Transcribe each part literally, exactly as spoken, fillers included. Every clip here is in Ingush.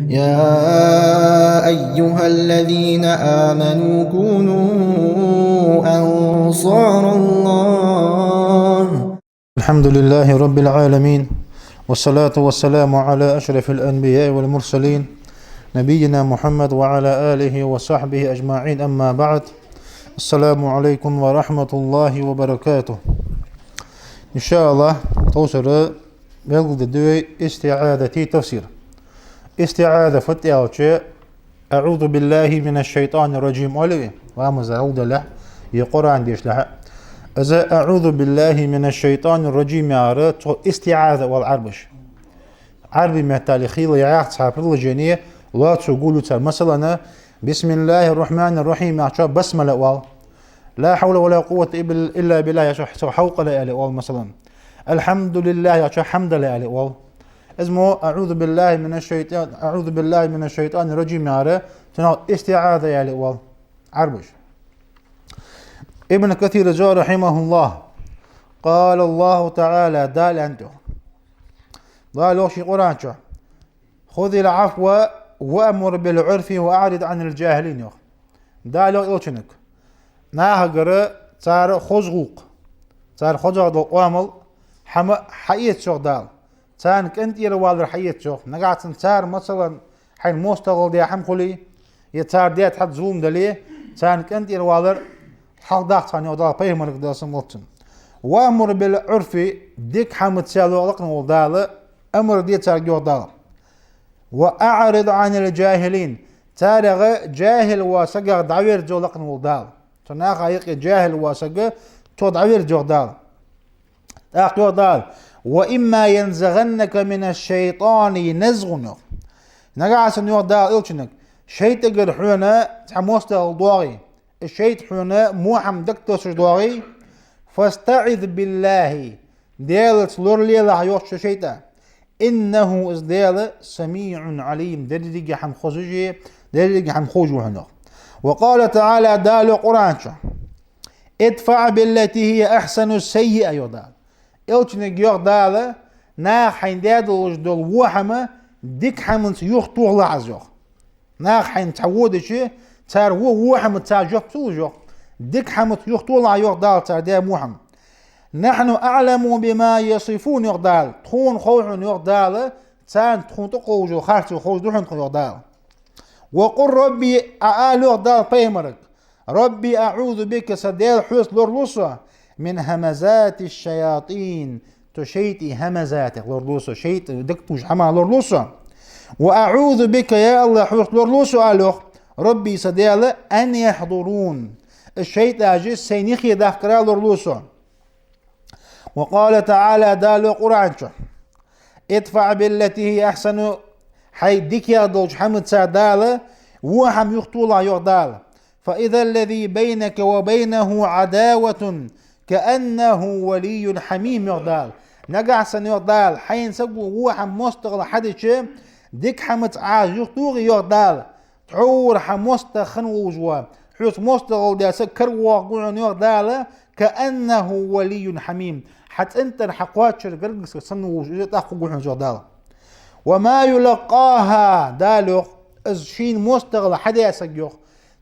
يا أيها الذين آمنوا كونوا أنصار الله. الحمد لله رب العالمين، والصلاة والسلام على أشرف الأنبياء والمرسلين، نبينا محمد وعلى آله وصحبه أجمعين، أما بعد. السلام عليكم ورحمة الله وبركاته. إن شاء الله, тховсара белгалдергда вай истиӀазата тафсир. ИстиӀаза фуд аьлча, أعوذ بالله من الشيطان الرجيم оал вай, ламаз гӀолла далехь, е Къуръан дешалехь. Из أعوذ بالله من الشيطان الرجيم яхар, цох истиӀаза оал Ӏарбаша. Ӏарбий меттала хийла яхац цхьа предложени, лоацца гулю цар. Масала, بسم الله الرحمن الرحيم яхачоа басмала оал. لا حول ولا قوة إلا بالله яхачоа хьавкъала аьле оал, масала. الحمد لله яхачоа хьамдала аьле оал. Из мо أعوذ بالله من الشيطان، أعوذ بالله من الشيطان الرجيم яхар, цунах истиӀаза аьле оал Ӏарбаша. Ибн Касира йоах, رحمه الله: قال الله تعالى, Дала аьннад йоах. Дала йоах ший Къуръан чу: خذ العفو وأمر بالعرف وأعرض عن الجاهلين, йоах. Дала йоах Элчанга: нахагара цар хоза гӀулакх, цар хозагӀа дола оамал, хӀама хьаэца, йоах Дала. Царна къинтӀера валар хьаэца, йоах. Нагахьа санна цар, масала, хьайна моастагӀал даь хӀама хуле, е цар даьча хӀаман зулам дале, царна къинтӀера валар хьалхадаккха царна, йоах Дала пайхамарга, Даьла салам хилда цунна. وأمر بالعرف, дика хӀамаца лакхаве, йоах Дала, амар де царга, йоах Дала. وأعرض عن الجاهلين, царех жахӀил вола сагах дӀаверза, йоах Дала, лакхаве Дала. Цу наха юкъе жахӀил вола саг, цох дӀаверза, йоах Дала. ТӀаккха йоах Дала: وإما ينزغنك من الشيطان نزغ, йоах. Нагахьа санна, йоах Дала Элчанга, шайтӀагара хьона цхьа моастагӀал доагӀе, из шайтӀа хьона во хӀама дагатоссаш доагӀе, فاستعذ بالله, Даьлаца лоралелахь, йоах, цу шайтӀах. إنه, из Даьла, سميع عليم, деррига хӀама хозаш а, деррига хӀама ховш а ва хьона, йоах. وقال تعالى, Дала йоах Къуръан чу: ادفع بالتي هي أحسن السيئة, йоах Дала. Элчанга йоах Дала, наха хьайна даь долаш дола во хӀама дика хӀаманца юхатохалахь из, йоах. Наха хьайна цхьа во дича, цар во, во хӀамаца цар жоп ца луш, йоах, дика хӀамаца юхатохалахь, йоах Дала, цар даь во хӀама. نحن أعلم بما يصفون, йоах Дала. Тхона хов хьона, йоах Дала, царна тхона тӀакхоллаш дола харцо ховш да хьона тхона, йоах Дала. وقل رب, Ӏа ала, йоах Дала пайхамарга: رب أعوذ بك, са Даьла, хьоца лоралу со, من همزات الشياطين, цу шайтӀий хӀамазатех лоралу со, шайтӀа дагатохаш хӀамах лоралу со. وأعوذ بك, я АллахӀ, хьоца лоралу со, ала, йоах, رب, са Даьла, أن يحضرون, из шайтӀаш сайна юхедаккхарах лоралу со. وقال تعالى, Дала йоах Къуръан чу: ادفع بالتي هي أحسن, хьай дикагӀа долча хӀамаца, Дала, во хӀама юхатохалахь, йоах Дала. فإذا الذي بينك وبينه عداوة كأنه ولي حميم, йоах Дала. Нагахьа санна, йоах Дала, хьайна саго во хӀама моастагӀал хьадича, дика хӀамаца Ӏа из юхатохе, йоах Дала, тхьовра хьа моастагӀа хинна волаш вола, хьоца моастагӀал даь саг каравоагӀаргва хьона, йоах Дала, كأنه ولي حميم, хьа цӀен тӀара хьакхоачара гаргара саг санна волаш, из тӀаккха хургва хьона из, йоах Дала. وما يلقاها, Дала йоах, из шийна моастагӀал хьадаь саг, йоах,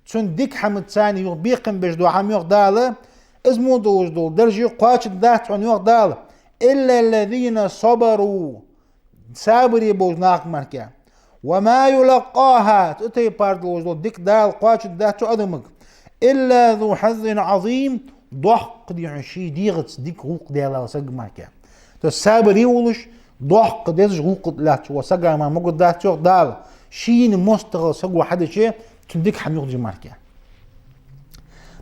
цун дика хӀамаца царна юха бекхам беш дола хӀама, йоах Дала, из мо долаш дола дарж кхоачаргдац хьона, йоах Дала, إلا الذين صبروا, сабаре болча наха мара. وما يلقاها, цу тайпара долаш дола дика Дала кхоачаргдац цу адамага, إلا ذو حظ عظيم, доккха дий хьона ший дегӀаца дика гӀулакх даь вола саг мара. То есть сабаре волаш, доккха дезаш гӀулакх лаьттача вола сага мара могаргдац, йоах Дала, шийна моастагӀал саго хьадича, цун дика хӀама юхадича мара.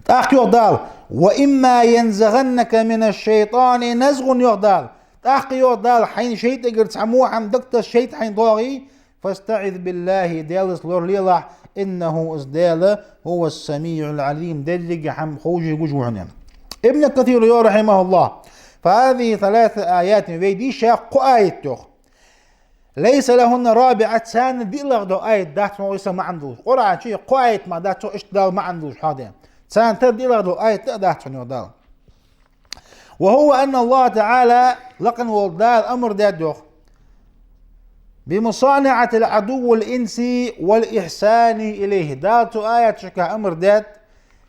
ТӀаккха йоах Дала: وإما ينزغنك من الشيطان نزغ, йоах Дала. ТӀаккха йоах Дала, хьайна шайтӀагара цхьа во хӀама дагатосса шайтӀа хьайна доагӀе, فاستعذ بالله, Даьлаца лоралелахь, إنه, из Даьла, هو السميع العليم, деррига хӀама ховш а гуш а ва хьона. Ибн Касира йоах, رحمه الله: فهذه ثلاث آيات, вай дийша кхо аят, йоах. ليس لهن رابعة, царна диълагӀа дола аят дац хьона иштта маӀан долаш. Къуръан чу кхо аят мара дац хьона иштта Дала маӀан долаш хьадаь. Царна тара диълагӀа дола аят а дац хьона, йоах Дала. وهو أن الله تعالى, лакхавола Дала амар даьд, йоах. بمصانعة العدو الإنسي والإحسان إليه. Дала цу аята чу амар даьд,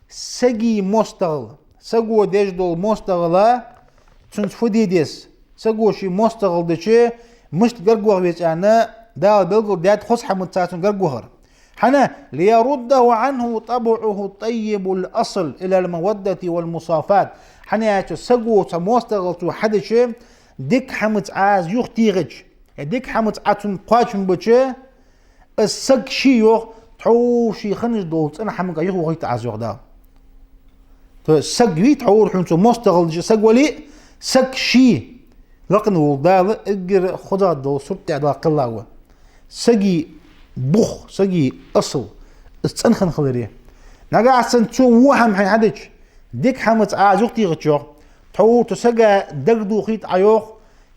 сага моастагӀал, саго деш дола моастагӀал, цунца фу де деза, саго ший моастагӀал дича, мишта гаргаваха веза аьнна, Дала белгалдаьд хоза хӀамаца цунна гаргавахар. ХӀана? ليرده عنه طبعه الطيب الأصل إلى المودة والمصافاة. ХӀана аьлча саго цу моастагӀал цо хьадича, дика хӀамаца Ӏа из юхатехача, е дика хӀамаца Ӏа цунна кхоачам бича, из саг ше йоах, тхьовра ший хинна долча цӀена хӀаманга юхавохийт Ӏа из йоах Дала. То есть саг вий тхьовра хьона цо моастагӀал дича саг вале а, саг ше. Лакхе вола Дала эггара хозагӀа дола сурт тӀа Дала кхелла ва. Сага бух, сага асл, из цӀена хинна хиларе. Нагахьа санна цо во хӀама хьайна хьадича, дика хӀамаца Ӏа из юхатехача йоах, тхьовра цу сага дагадохийт Ӏа йоах,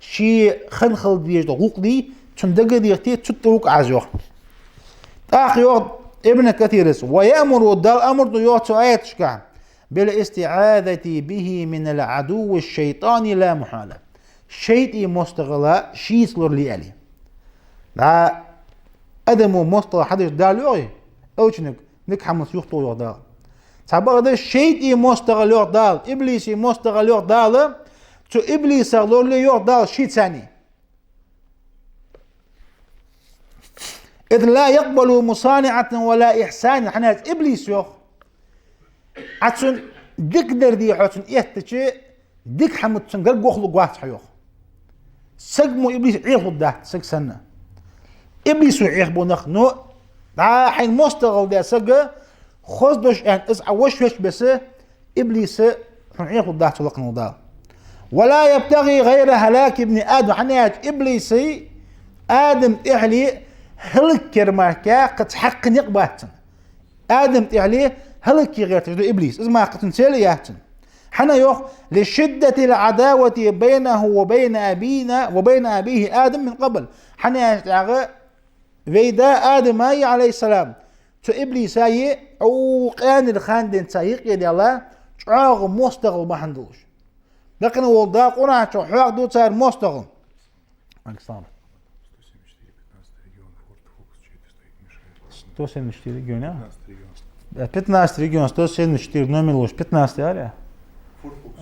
ше хинна хила дезаш дола гӀулакх дий, цунна дагадехийт, цу тӀа вуг Ӏа из йоах. ТӀаккха йоах Ибн Касира: ويأمر, Дала амар ду йоах цу аята чу, بالاستعاذة به من العدو الشيطان لا محالة. ШайтӀа моастагӀал шийца лорале аьле. ДӀа адамо моастагӀал хьадича Дала йоахий, элчанга, дика хӀамаца юхатоха йоах Дала. Цхьабакъда шайтӀа моастагӀал йоах Дала, иблиса моастагӀал йоах Дала, цу иблисах лорале йоах Дала шийцара. إذ لا يقبل مصانعة ولا إحسانا. ХӀана аьлча иблис йоах, Ӏа цунна дикадар де хьо цунна эттача, дика хӀамаца цунна гаргавахалургвац хьо йоах. Саг мо иблиса Ӏехалургдац, саг санна. Иблисо Ӏехабу нах, но дӀа хьайна моастагӀал даь саг хоза дош аьнна, из Ӏа вошавеча беса, иблиса хьона Ӏехалургдац лакхе вола Дала. ولا يبتغي غير هلاك ابن آدم. ХӀана аьлча иблиса Адама тӀехьале хӀалакъяр мара кхы цхьаккха никъ бац цун. Адама тӀехьале хӀалакъе гӀерташ да иблис. Из мара кхы цун цели яц цун. ХӀана йоах? لشدة العداوة بينه وبين أبينا، وبين أبيه آدم من قبل. ХӀана аьлча тӀехьагӀа вай да Адам а, عليه السلام, цу иблиса а укх къаьнара хана денз цар юкъе даьлла, чӀоагӀа моастагӀал бахьан долаш. Лакхе вола Дала Къуръан чу хьоахаду цар моастагӀал. Александр. Сто семьдесят четыре региона. Э, пятнадцать регион, сто семьдесят четыре номер луш, пятнадцатый, аьле?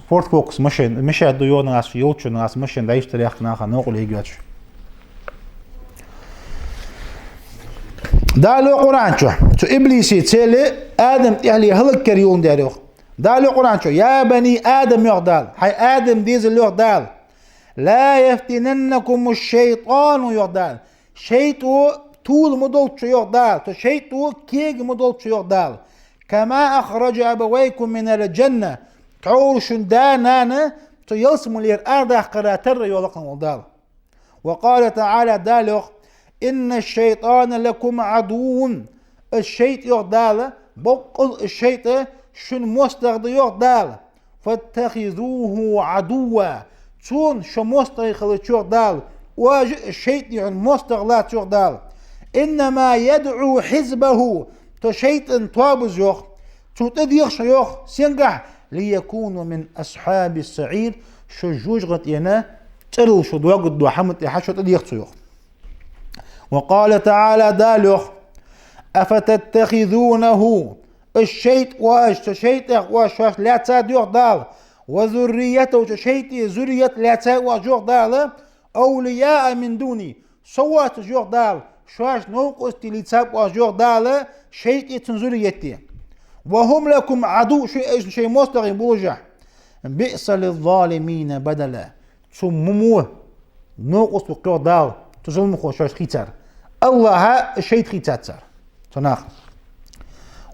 Форд Фокус, машен, мешать ду йоах нагахьа, йолча нагахьа машен дӀайиштар яхка наха новкъарле йигача. Дала йоах Къуръан чу, цу иблиса цели Адама тӀехьале хӀалакъяр юлан дер йоах. Дала йоах Къуръан чу: يا بني آدم, йоах Дала, хӀай Адама дезал, йоах Дала, لا يفتننكم الشيطان, йоах Дала. ШайтӀо тола ма долда шо, йоах Дала, цу шайтӀо кега ма долда шо, йоах Дала. كما أخرج أبويكم من الجنة, тхьовра шун да, нана цу ялсмалера арадаккхара тарра, йоах лакхе вола Дала. وقال تعالى, Дала йоах: إن الشيطان لكم عدو. Из шайтӀа, йоах Дала, боккъал из шайтӀа шун моастагӀа да, йоах Дала. فاتخذوه عدوا. Цунна шо моастагӀий хилча, йоах Дала, оаш а из шайтӀа хьона моастагӀа лаца, йоах Дала. إنما يدعو حزبه. Цу шайтӀан тоабас, йоах, цо тӀадех шо, йоах, сенгахьа: ليكونوا من أصحاب السعير. Шо жожагӀатен цӀерал шо доагӀаргдола хӀаман тӀехьа шо тӀадех цо, йоах. وقال تعالى, Дала йоах: أفتتخذونه, из шайтӀа оаш, цу шайтӀах оаш шоаш лаьцад, йоах Дала, وذريته, цу шайтӀа зуррият лаьцай оаш, йоах Дала, أولياء من دوني, со воацаш, йоах Дала, шоаш новкъостий лийцаб оаш, йоах Дала, шайтӀеи цун зуррияти. وهم لكم عدو, шоаш шоай моастагӀий болаш. بئس للظالمين بدلا. Цу мо новкъост ва-кх, йоах Дала, цу зуламхоша шоаш хийцар. АллахӀа шайтӀа хийцад цар, цу наха.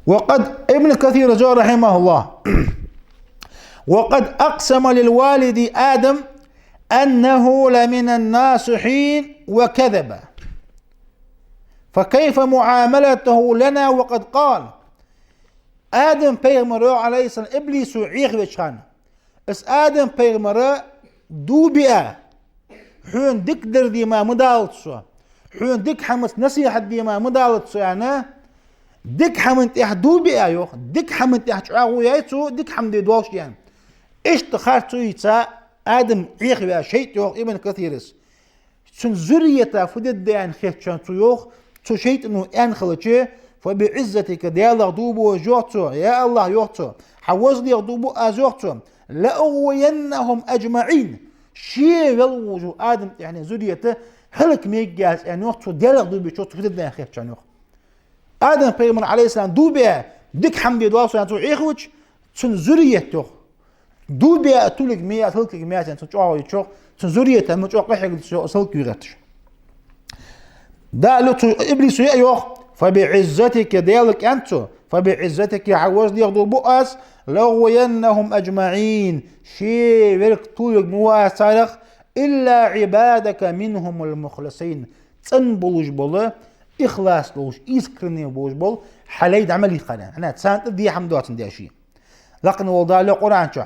وقد, Ибн Касира йоах, رحمه الله: وقد أقسم لوالد آدم أنه لمن الناصحين وكذب، فكيف معاملته لنا وقد قال. Адам пайхамара, عليه السلام, иблисо Ӏехавеча хана, из Адам пайхамара дув биа, хьона дикадар де мара ма далац со, хьона дика хӀамаца насихьат де мара ма далац со, аьнна, дика хӀаман тӀехьа дув биа, йоах, дика хӀаман тӀехьа чӀоагӀо яьй цо, дика хӀама де долаш, аьнна. Иштта харцо йийца Адам Ӏехаваь шайтӀа, йоах Ибн Касира. цун зуррията фу дергда аьнна хетачоа цо йоах, цу шайтӀано аьнна хилча, «فبعزتك», Даьлах дув буъ аз, йоах цо, я АллахӀ, йоах цо, хьа возалех дув буъ аз, йоах цо, «لأغوينهم أجمعين». Ше велвужу Адам тӀехьа зуррията хӀалак мегаргья аз аьнна, йоах цо, Даьлах дув буъ цо, цу фу дергда аьнна хетачоа, йоах. Адам пайхамар, Ӏалайхи ссалам, дув биа дика хӀама де доал со аьнна цо Ӏехавича, цун зуррият, йоах, дув биа тулларг ма яц, хӀалакварг ма яц аьнна цун чӀоагӀо йича, йоах, цун зуррият ма чӀоагӀа къахьегда цо, хӀалакве гӀерташ. Дала цу иблисо а йоах: «فبعزتك», Даьлага аьннад цо, «فبعزتك», хьа возалех дув буъ аз, «لأغوينهم أجمعين», ше верг тулларг ма ва аз царех, «إلا عبادك منهم المخلصين». ЦӀена болаш бола, ихлас долаш, искренне болаш бола хьа лай дӀа ма лийхар аьнна. ХӀана? Царна тӀа дехьа ма доацандаь ше. Лакхвенна вола Дала йоах Къуръан чу: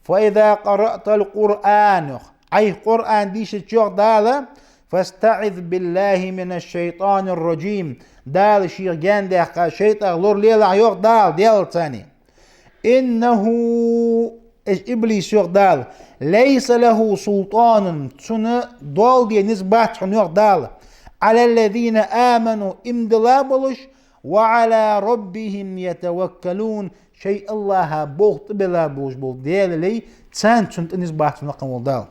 «فإذا قرأت القرآن», йоах, Ӏайха Къуръан дийшача, йоах Дала, «فاستعذ بالله من الشيطان الرجيم». Дала шийх гаьна даьккха шайтӀах лоралелахь, йоах Дала, Даьлаца. «إنه», из иблис, йоах Дала, «ليس له سلطان», цунна доал де низ бац хьона, йоах Дала, «على الذين آمنوا», иман дилла болаш, «وعلى ربهم يتوكلون», шоай АллахӀа болх тӀабелла болаш бола Даьла лай, царна цунна тӀа низ бац хьона, лакхвенна вола Дала.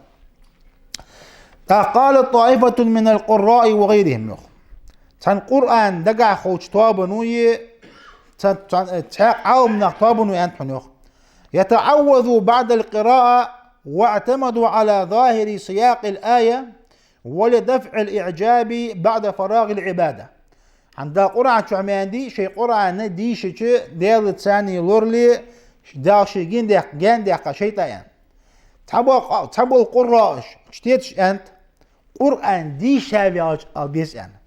ТӀаккха «قالت طائفة من القراء وغيرهم», йоах. Цхьан Къуръан дагахь ховча тоабано е, цхьа-, цхьа-, цхьаькха Ӏаламнаха тоабано аьннад хьона, йоах: «يتعوذوا بعد القراءة واعتمدوا على ظاهر سياق الآية ولدفع الإعجاب بعد فراغ العبادة». ХӀанз Дала Къуръан чу ма аьннадий, шоай Къуръан дийшача, Даьлаца лорале, Дала шийх гаьна даьккха, гаьна даьккха шайтӀа аьнна. Цхьабола, цхьабола къурраъаш, чтецаш аьннад, Къуръан дийша ваьлча ала деза аьнна.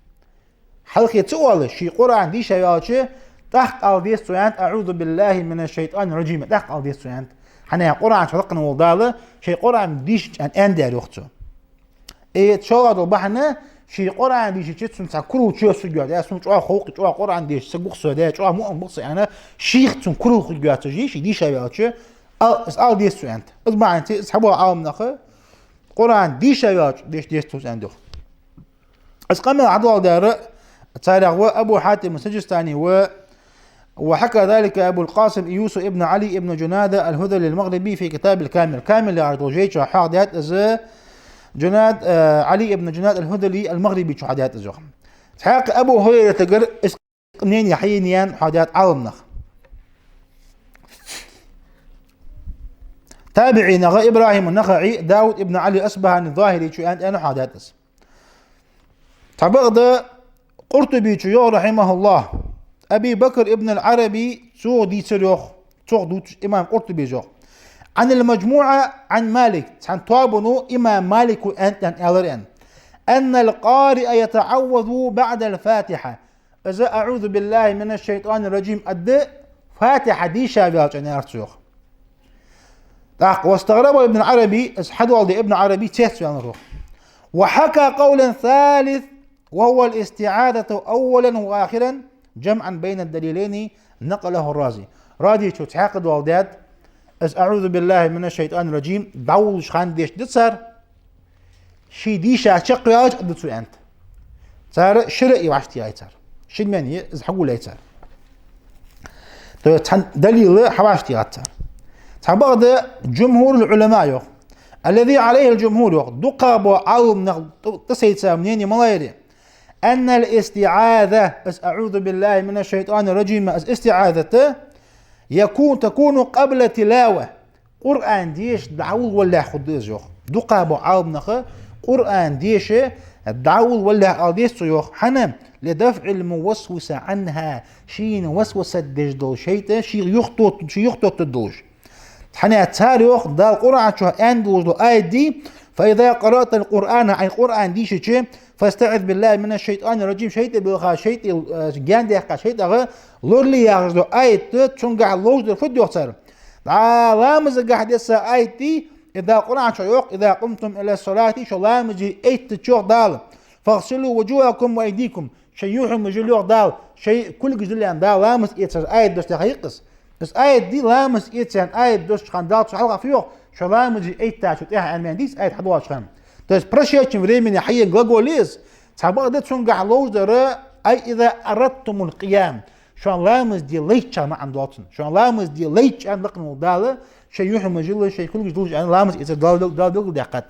Хьалхе ца оалаш, ше Къуръан дийша ваьлча, тӀаккха ала деза цо аьннад: «أعوذ بالله من الشيطان الرجيم», тӀаккха ала деза цо аьннад. ХӀана аьлча Къуръан чу лакхвенна вола Дала шоай Къуръан дийшача аьнна, аьннадаь, йоах цо. Э, шоллагӀа дола бахьан, ше Къуръан дийшача цунна цхьа курал чоссаргйоацаш, аз сона чӀоагӀа ховкх, чӀоагӀа Къуръан деша саг ва-кх со, да, чӀоагӀа муъмин ва-кх со аьнна, шийх цунна курал хургйоацаш, ше дийша ваьлча, ал-, из ала деза цо аьннад. Из бахьан, цхьабола Ӏаламнаха Къуръан дийша ваьлча деш деза цо аьннад, йоах. Из къамаьл хьадоаладаьр царех ва Абу Хьатим Сиджистани ва, «وحكى ذلك أبو القاسم يوسف بن علي بن جنادة الهذلي المغربي في كتاب الكامل». Камил яхаш долча жай чу хьоахадаьд из, Джунад, э, Ӏали ибн Джунад аль-ХӀузали аль-МагӀриби чу хьоахадаьд из, йоах. Цхьаькха Абу ХӀурайратагара из мнени хьаенна хьоахадаьд Ӏаламнаха. ТабиӀинех ИбрахӀим ан-НахаӀи, Дауд ибн Ӏали ас-СубхӀани ЗахӀирий чу аьннад аьнна хьоахадаьд из. Цхьабакъда Къуртуби чу йоах, рахьимахӀуллахӀ, Аби Бакр ибн аль-Ӏараби цо дийцар йоах, цо дувцаш имам Къуртубис йоах: «عن المجموعة عن مالك», цхьан тоабано имам Малика аьннад аьнна аьлар аьнна: «أن القارئ يتعوذ بعد الفاتحة». Из «أعوذ بالله من الشيطان الرجيم» аргда, Фатихьа дийша ваьлча аьнна, аьлар цо йоах. ТӀаккха «واستغربه ابن العربي», из хьадоаладаь Ибн Ӏараби цецваьннав йоах. «وحكى قولا ثالث وهو الاستعاذة أولا وآخرا جمعا بين الدليلين نقله الرازي». Рази чу цхьаькха доаладаьд, из «أعوذ بالله من الشيطان الرجيم» дӀаволлаш хана деш да цар, ше дийша чакхваьлча аргда цо аьннад. Цар шира из вӀаштӀехьаяьй цар. Шин мнени из хьагулъяьй цар. То есть цхьан далила хьавӀаштӀехьад цар. Цхьабакъда جمهور العلماء йоах. «الذي عليه الجمهور» йоах. ДукхагӀбола Ӏаламнах тӀа-, тӀасайца мнени малагӀа я? «أن الاستعاذة», из «أعوذ بالله من الشيطان الرجيم», из истиӀазат, «يكون، تكون قبل التلاوة». Къуръан деша дӀаволавалалехь хургда из йоах. ДукхагӀбола Ӏаламнаха Къуръан деша дӀаволавалалехь ала деза цо йоах. ХӀана? «لدفع الوسواس عنها». Шийна васвасат деш дола шайтӀа, шийх юхатот-, шийх юхатоттаргдолаш. ХӀана аьлча цар йоах, Дала Къуръан чу аьнна долаш дола аят дий: «فإذا قرأت القرآن», Ӏа Къуръан дийшача, «فاستعذ بالله من الشيطان الرجيم», шайтӀа белха, шайтӀа, э, гаьна даьккха шайтӀах лорале яхаш дола аят да, цунгахь ловш дар фуд йоах цар. ДӀа ламазагахь десса аят дий, из Дала Къуръан чу йоах: «إذا قمتم إلى الصلاة», шо ламазе эттача йоах Дала, «فاغسلوا وجوهكم وأيديكم», шоай юхьмараш йила йоах Дала, шоай кулгаш йила аьнна, Дала ламаз эцар аят доссадаь хьайкхас. Из аят дий, ламаз эца аьнна аят доссача хана Дала цу хьалха фу йоах, шо ламазе эттачул тӀехьа аьнна ма дий из аят хьадоагӀача хана. То есть в прошедшем времени хьаена глагол я из, цхьабакъда цунгахьа ловш дар, أي إذا أردتم القيام. Шоана ламаз де лайча маӀан доацар. Шоана ламаз де лайча аьнна лакхвенна вола Дала, шоай юхьмараш, шоай кулгаш дуллаш аьнна ламаз эцар Дала, Дала белгалдаьккхад.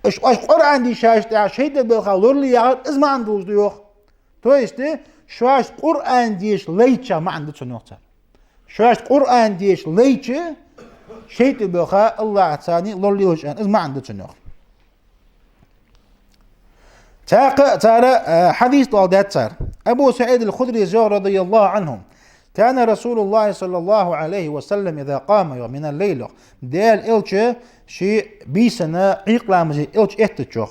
Аш, аш Къуръан дийшача тӀехьа шайтӀа белха лорале яхар из маӀан долаш да йоах. То есть, шоашта Къуръан деша лайча маӀан да цун йоах цар. Шоашта Къуръан деша лайча, шайтӀа белха АллахӀаца лоралелаш аьнна, из маӀан да цун йоах. Цхьаькха цар, э, хьадис доаладаьд цар. Абу СаӀид аль-Худри йоах, رضي الله عنه: كان رسول الله صلى الله عليه وسلم إذا قام, йоах, من الليل, йоах. Даьла Элча ший бийсанна Ӏийкъа ламазе Элча эттача, йоах.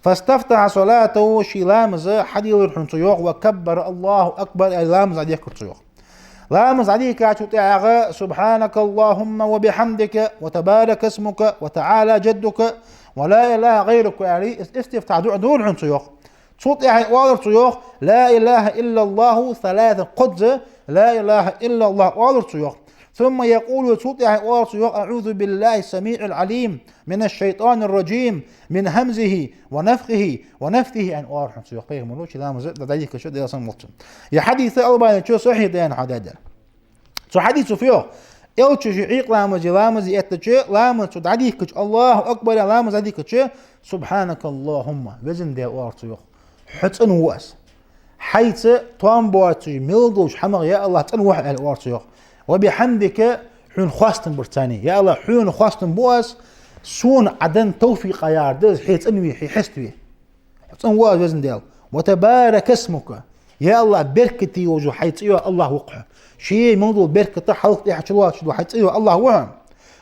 فاستفتح صلاته, ший ламаз хьаделар хьона цо, йоах, وكبر الله أكبر, аьле ламаз дӀадехкар цо, йоах. Ламаз дӀадийхкачул тӀехьагӀа سبحانك اللهم وبحمدك وتبارك اسمك وتعالى جدك ولا إله غيرك, аьле, ис-, истифтахь дуӀа дора хьона цо, йоах. Цул тӀехьагӀа оалар цо, йоах, لا إله إلا الله ثلاثا, кхозза لا إله إلا الله оалар цо, йоах. ثم يقول, цул тӀехьагӀа оалар цо, йоах, أعوذ بالله السميع العليم من الشيطان الرجيم من همزه ونفخه ونفثه, аьнна оалар хьона цо, йоах, пайхамара ший ламаз дӀадийхкача, Даьла салам хилда цунна. Ер хьадис Албаничо сахьихь да аьнна хьадаьд. Цу хьадисо фу йоах? Элча ший Ӏийкъа ламазе ламазе эттача, ламаз цо дӀадийхкача, الله أكبر аьнна ламаз дӀадийхкача, سبحانك اللهم, Веза Даьла, оалар цо, йоах, хьо цӀена ва аз. Хьайца тоам боацаш мел долча хӀамах, я АллахӀ, цӀена ва хьо, аьле оалар цо, йоах. وبحمدك, хьона хоастам барца, я АллахӀ, хьона хоастам бу аз, сона Ӏа денна товфикъа яхар да из, хьо цӀена ве, хьо хьеста ве. Хьо цӀена ва аз, Веза Даьла. وتبارك اسمك, я АллахӀ, беркате йолаш хьай цӀи йола АллахӀ ва-кх хьо. Ший мел дола беркат хьалха тӀехьа чулоацаш дола хьай цӀи йола АллахӀ ва хьо.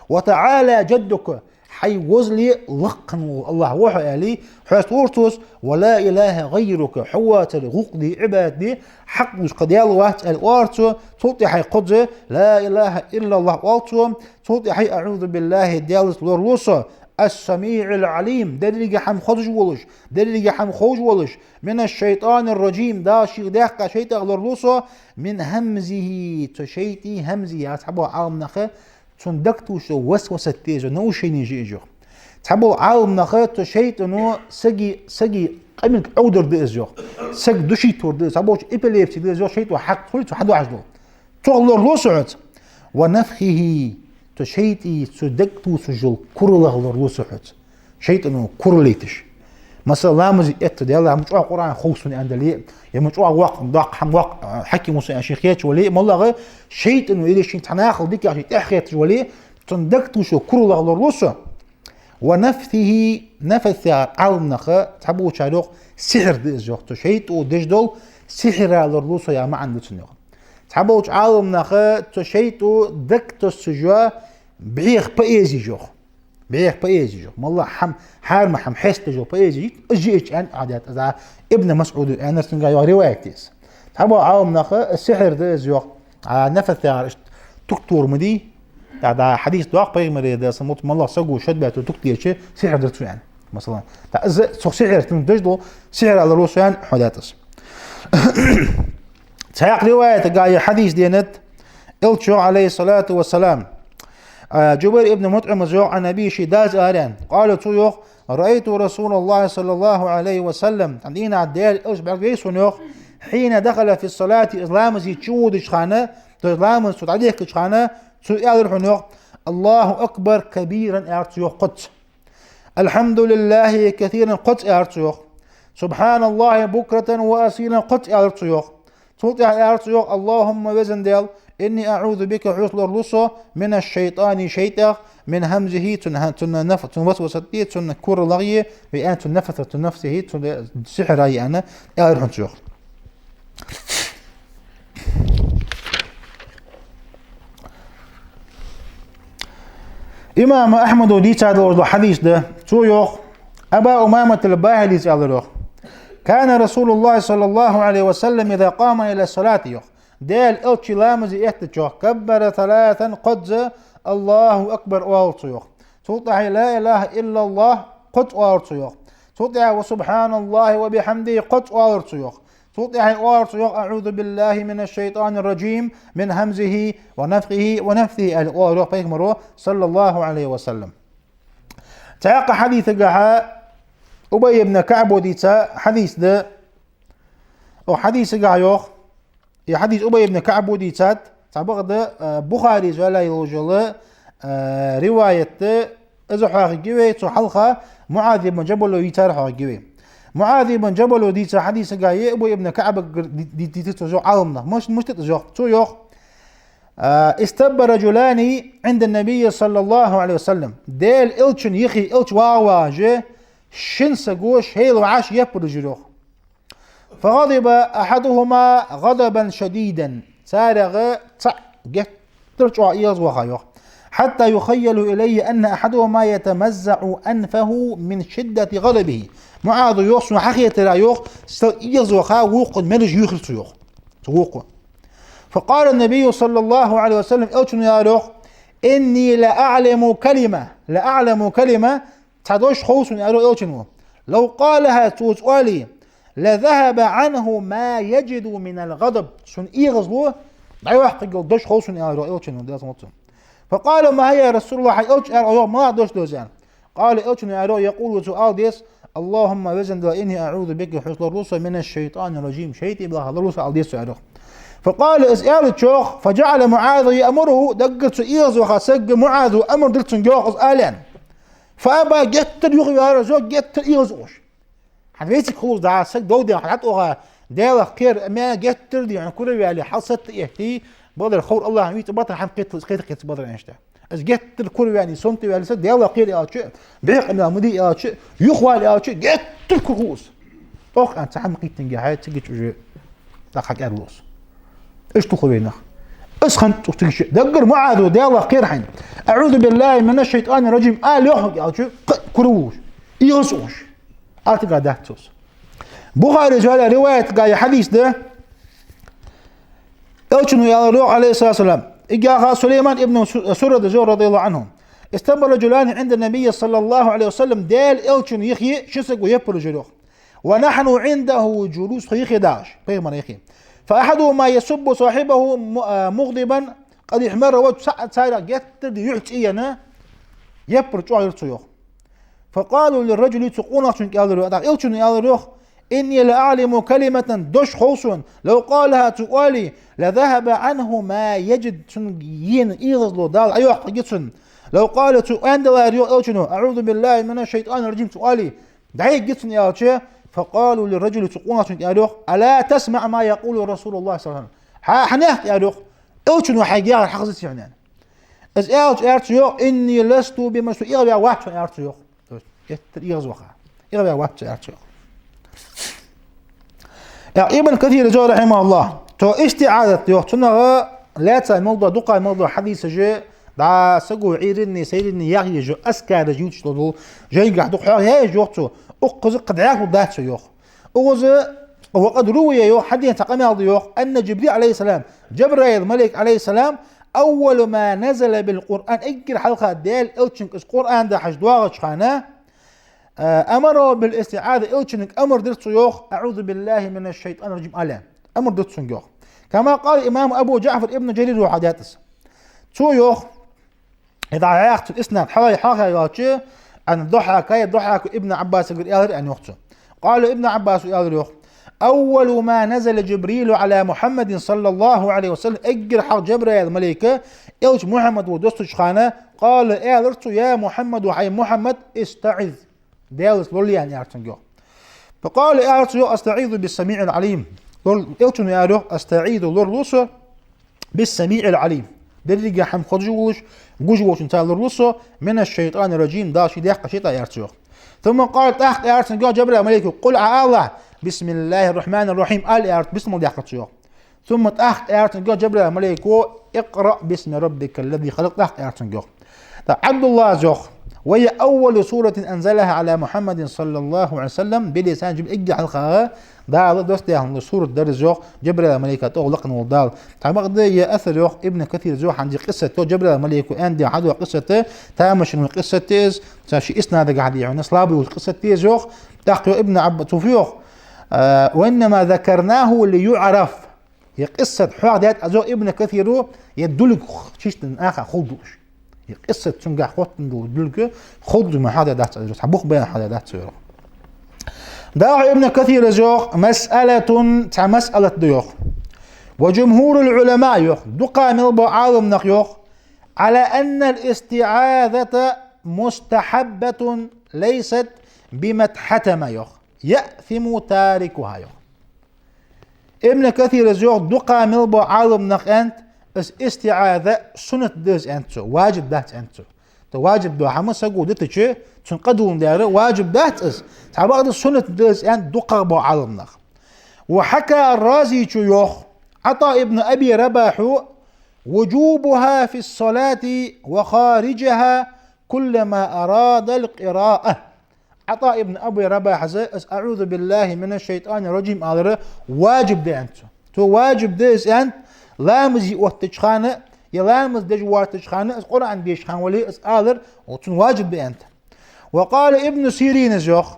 وتعالى جدك, хьай возале лакхвенна вола АллахӀ ва хьо, аьле, хьеста лора цо из, ولا إله غيرك, хьо воацар гӀулакх де, Ӏибадат де хьакъ долаш кхы даьла вац, аьле оалар цо, цул тӀехьагӀа кхозза لا إله إلا الله оал цо, цул тӀехьагӀа أعوذ بالله, Даьлаца лоралу со, السميع العليم, деррига хӀама хозаш волаш, деррига хӀама ховш волаш, من الشيطان الرجيم, Дала шийх даьккха шайтӀах лоралу со, من همزه, цу шайтӀий همزه яхар цхьаболча Ӏаламнаха цун дагатувсаш васвасат да из, наушени жи из йоах. Цхьаболча Ӏаламнаха цу шайтӀано сага, сага къамилг Ӏовдар да из йоах. Саг душийтар да из, цхьаболчар эпилепси да из йоах, шайтӀо хьакха хули цо хьадоахаш дола. Цох лоралу со хьоца. ونفثه, цу шайтӀий цу дагатувсаш йола куралах лоралу со хьоца. ШайтӀано курал лайташ. Масала, ламазе этта, Даьла, ма чӀоагӀа Къуръан хов сона аьнна дале, е ма чӀоагӀа воккха, доккха хӀама, воккха хьаким ва со аьнна ше хеташ вале, моллагӀа шайтӀано или шийна цхьа нахала дикагӀа ше тӀехьахеташ вале, цун дагатувсаш йола куралах лоралу со. ونفثه, нафас яхар Ӏаламнаха цхьаболчар йоах, сихьр да из йоах, цу шайтӀо деш дола сихьрах лоралу со яха маӀан да цун йоах. Цхьаболча Ӏаламнаха цу шайтӀо дагатоссаш йола бӀеха поэзи йоах. БӀеха поэзи йоах. МоллагӀа хӀама, хӀарма хӀама хьестадеш йола поэзи, из жи ича аьнна хьадаьд, из Ибн МасӀуда аьннар, цунгахьа йоагӀа риваят я из. Цхьаболча Ӏаламнаха сихьр да из йоах. А нафас яхар иштта тук тора ма дий. ТӀаккха хьадис доагӀа пайхамара, Даьла салам хилда цунна, моллагӀа саго шод баьтта тук теча, сихьр дир цо аьнна. Масала, тӀаккха из цох сихьр тун деш дола, сихьрах лоралу со аьнна хьадаьд из. Цхьаькха риваятагахьа ер хьадис денад, Элчо, عليه الصلاة والسلام, а, Джубайр ибн МутӀима йоах, عن أبيه, ший дас аьнна. قال, цо йоах, رأيت رسول الله صلى الله عليه وسلم, цхьан дийнахьа Даьла Элча бӀаргавайра сона йоах, حين دخل في الصلاة, из ламазе чуводача хана, то есть ламаз цо дӀадехкача хана, цо аьлар хьона йоах, الله أكبر كبيرا, аьлар цо йоах кхозза. الحمد لله كثيرا, кхозза аьлар цо йоах. سبحان الله بكرة وأصيلا, кхозза аьлар цо йоах. Цул тӀехьагӀа аьлар цо йоах, اللهم, Веза Даьла, إني أعوذ بك, хьоца лоралу со, من الشيطان, шайтӀах, من همزه, цун, цун наф-, цун васвасати, цун куралахи, وأن, цун نفث, цун نفثه, цун сихьрахи аьнна, аьлар хьона цо йоах. Имам Ахьмада дийца долаш дола хьадис да, цо йоах, Аба Умамат аль-Бахилис аьлар йоах, كان رسول الله صلى الله عليه وسلم إذا قام إلى الصلاة, йоах. Даьла Элча ламазе эттача, كبر ثلاثا, кхозза الله أكبر оалар цо йоах. Цул тӀехьагӀа لا إله إلا الله кхозза оалар цо йоах. Цул тӀехьагӀа وسبحان الله وبحمده кхозза оалар цо йоах. Цул тӀехьагӀа оалар цо йоах, أعوذ بالله من الشيطان الرجيم من همزه ونفخه ونفثه, аьле оалар йоах пайхамаро, صلى الله عليه وسلم. Цхьаькха хьадисагахьа Убай ибн КаӀба дийца хьадис да. Укх хьадисагахь йоах, из хьадис Убай ибн КаӀба дийцад, цхьабакъда, а, Бухаре зоалаяь йолаш йола, а, риваят да, из хьоахаергья вай, цул хьалха МуӀаз ибн Джабала йийцар хьоахаергья вай. МуӀаз ибн Джабала дийца хьадисагахь Убай ибн КаӀбагара ди-, ди-, дийцад цо, йоах, Ӏаламнаха. Мишта, мишта да из, йоах? Цо йоах, а, استب رجلان عند النبي صلى الله عليه وسلم. Даьла Элчан юхе Элча вагӀаш вагӀаш, шин саго шоайла вӀаши яппараш йир, йоах. فغضب أحدهما غضبا شديدا. Царех цаӀ геттара чӀоагӀа эгӀазваха, йоах. حتى يخيل إلي أن أحدهما يتمزع أنفه من شدة غضبه. МуӀаза йоах, сона хьахетар, йоах, сел эгӀазваха, вокхун мераж юхар цо, йоах. Цу вокхо. فقال النبي صلى الله عليه وسلم, Элчано аьлар, йоах: إني لأعلم كلمة، لأعلم كلمة, цхьа дош хов сона, аьлар Элчано. لو قالها, цо из оале, لذهب عنه ما يجد من الغضب. Цун эгӀазло дӀайоаккхаргйола дош хов сона, аьлар Элчано, Даьла салам хилда цунна. فقالوا: ما هي يا رسول الله؟ Хьай Элча, аьлар, йоах, малагӀа дош да из, аьнна. قال, Элчано аьлар, يقول, цо ала деза: اللهم, Веза Даьла, إني أعوذ بك, хьоца лораву со, من الشيطان الرجيم, шайтӀа балха лораву со, ала деза цо, аьлар. فقال, из аьлча, йоах, فجعل معاذ يأمره, даггара цу эгӀазваха сага МуӀаза амар дир цунга, йоах, из ала, аьнна. فأبى, геттара юхаваьлар из, йоах, геттара эгӀазъеш. Хьа вециг хулаш да саг, дов де, хьа тӀагӀа Даьлах кхера, ма геттара де, хьона кура ваьле, хьал сатта этте, бакъдар ховр АллахӀа вийца, бакъдар хӀама кхеталца, кхета-кхета, бакъдар, аьнна. Из геттара кура ваьнна, сомта ваьле саг, Даьлах кхера аьлча, бехк ма де аьлча, юхавала аьлча, геттара кура хул из. Ох, аьнна, цхьа хӀама кхийттинге хьай, цига чӀужу дӀакхаьча кӀаьрлу из. Иштта хул вай нах. Из хиннад цу цига чу. Даггара МуӀаза, Даьлах кхера хьайна. أعوذ بالله من الشيطان الرجيم, ала, йоах, аьлча, кхы кура вуш, эгӀазъеш. Ала тига дац цо из. Бухаре зоалаяь риваятагахь хьадис да. Элчано аьлар, йоах, عليه الصلاة والسلام. Эггара хьалха Сулайман ибн Су-, Сурада йоах, رضي الله عنه: استب رجلان عند النبي صلى الله عليه وسلم, Даьла Элчан юхе ши саго яппараш йир, йоах. ونحن عنده جلوس, тхо юхе дахаш, пайхамара юхе. فأحدهما يسب صاحبه م-, а, مغضبا قد احمر وجهه, цхьа царех геттара де юхь цӀи яьнна, яппар чӀоагӀа йир цо, йоах. فقالوا للرجل, цу къонахчунга аьлар, йоах, тӀаккха Элчано аьлар, йоах: إني لأعلم كلمة, дош хов сона, لو قالها, цо оале, لذهب عنه ما يجد, цунга ена эгӀазло Дала Ӏойоаккхаргья цунна. لو قال, цо аьнна даларе, йоах Элчано, أعوذ بالله من الشيطان الرجيم, цо оале, дӀаяргья цунна аьлча, فقالوا للرجل, цу къонахчунга аьлар, йоах: ألا تسمع ما يقول رسول الله صلى الله عليه وسلم? Хьа, хьанех, аьлар, йоах, Элчано хьайга яхар хьахезаций хьона, аьнна. Из аьлча, аьлар цо, йоах: إني لست بمجنون, со эгӀаваь вац хьона, аьлар цо, йоах. То есть, геттара эгӀазваха. ЭгӀаваь вац со, аьлар цо, йоах. ТӀаккха Ибн Касира йоах, رحمه الله, цу истиӀазат, йоах, цунах лаьца мел дола, дукха мел дола хьадисаш, дӀа саго Ӏуйранна, сайранна яха езаш йола азкараш ювцаш дола жайнашка дукха хьоахаяь езаш, йоах, цо. Укхаза кхы дӀахо дац цо, йоах. Укхаза, وقد روي, йоах, хьадена цхьа къамаьл да, йоах, أن جبريل عليه السلام, Джабраил малайк, عليه السلام, أول ما نزل بالقرآن, эггара хьалха Даьла Элчанга из Къуръан дахьаш доагӀача хана, а, أمره بالاستعاذة, Элчанга амар дир цо, йоах, أعوذ بالله من الشيطان الرجيم ала. Амар дир цунга, йоах. كما قال الإمام أبو جعفر ابن جرير, йоах, хьадийцад из. Цо йоах, из дӀахьоахадаь цун иснад хьалха, хьалха йоалча, عن الضحاك, Духьака Ибн Ӏаббасагара аьлар, аьнна, йоах цо. قال, Ибн Ӏаббаса аьлар, йоах: أول ما نزل جبريل على محمد صلى الله عليه وسلم, эггара хьалха Джабраил малайк Элча Мухьаммад волча доссача хана, قال, аьлар цо: يا محمد, хӀай Мухьаммад, استعذ, Даьлаца лорале, аьнна, аьлар цунга, йоах. فقال, аьлар цо, йоах: أستعيذ بالسميع العليم. Лор-, Элчано аьлар, йоах: أستعيذ, лоралу со, بالسميع العليم, деррига хӀама хозаш волаш, гуш волчунца лоралу со, من الشيطان الرجيم, Дала ший даьккха шайтӀах, аьлар цо, йоах. ثم قال, тӀаккха аьлар цунга, йоах, Джабраил малайко: قل, Ӏа ала, بسم الله الرحمن الرحيم, ала, аьлар, бисмал даьккхар цо, йоах. ثم, тӀаккха аьлар цунга, йоах, Джабраил малайко: اقرأ باسم ربك الذي خلق, тӀаккха аьлар цунга, йоах. ТӀаккха Ӏабдуллас йоах: وهي أول سورة أنزلها على محمد صلى الله عليه وسلم بلسان جبريل, эггара хьалха Дала доссадаь хинна сурат дар из, йоах, Джабраил малайка тӀагӀолла лакхвенна вола Дала. Цхьабакъда ер асар, йоах Ибн Касира, йоах, хӀанз ер къиссат, йоах, Джабраил малайко аьнна хьадоагӀа къиссат, тамашийна къиссат да из, цхьа ший иснадагахьа дийхьа, слабый йолча къиссат да из, йоах. ТӀаккха, йоах, Ибн Ӏабба-, цо фу йоах: آ, وإنما ذكرناه ليعرف. Ер къиссат хьоахадаьд аз, йоах Ибн Касира, ер дулга чистан аха хулдуш. Ер къиссат цунгахь хоттаденна дола дулга хулдуш ма хьоахадаьдац аз, цхьа бух баьнна хьоахадаьдац цо, йоах. ДӀахо Ибн Касира йоах: مسألة, цхьа масъалат да йоах. وجمهور العلماء йоах, дукха мел бола Ӏаламнах йоах, على أن الاستعاذة مستحبة ليست بمتحتمة йоах, يأثم تاركها йоах. Ибн Касира йоах, дукха мел бола Ӏаламнах аьннад, из истиӀаза суннат да из аьннад цо, ваджиб дац аьннад цо. Та ваджиб дола хӀама саго дитача, цунна къа дуллун дера, ваджиб дац из. Цхьабакъда суннат да из аьннад дукхагӀа бола Ӏаламнах. وحكى الرازي йоах, ӀатӀа ибн Аби Рабахьа وجوبها في الصلاة وخارجها كلما أراد القراءة. ӀатӀа ибн Аби Рабахьас из أعوذ بالله من الشيطان الرجيم алар ваджиб да аьннад цо. Цо ваджиб да из аьннад, ламаз оттача хана, е ламаз деш воацача хана, из Къуръан дешача хана вале, из алар, цунна ваджиб да аьннад. وقال ابن سيرين йоах: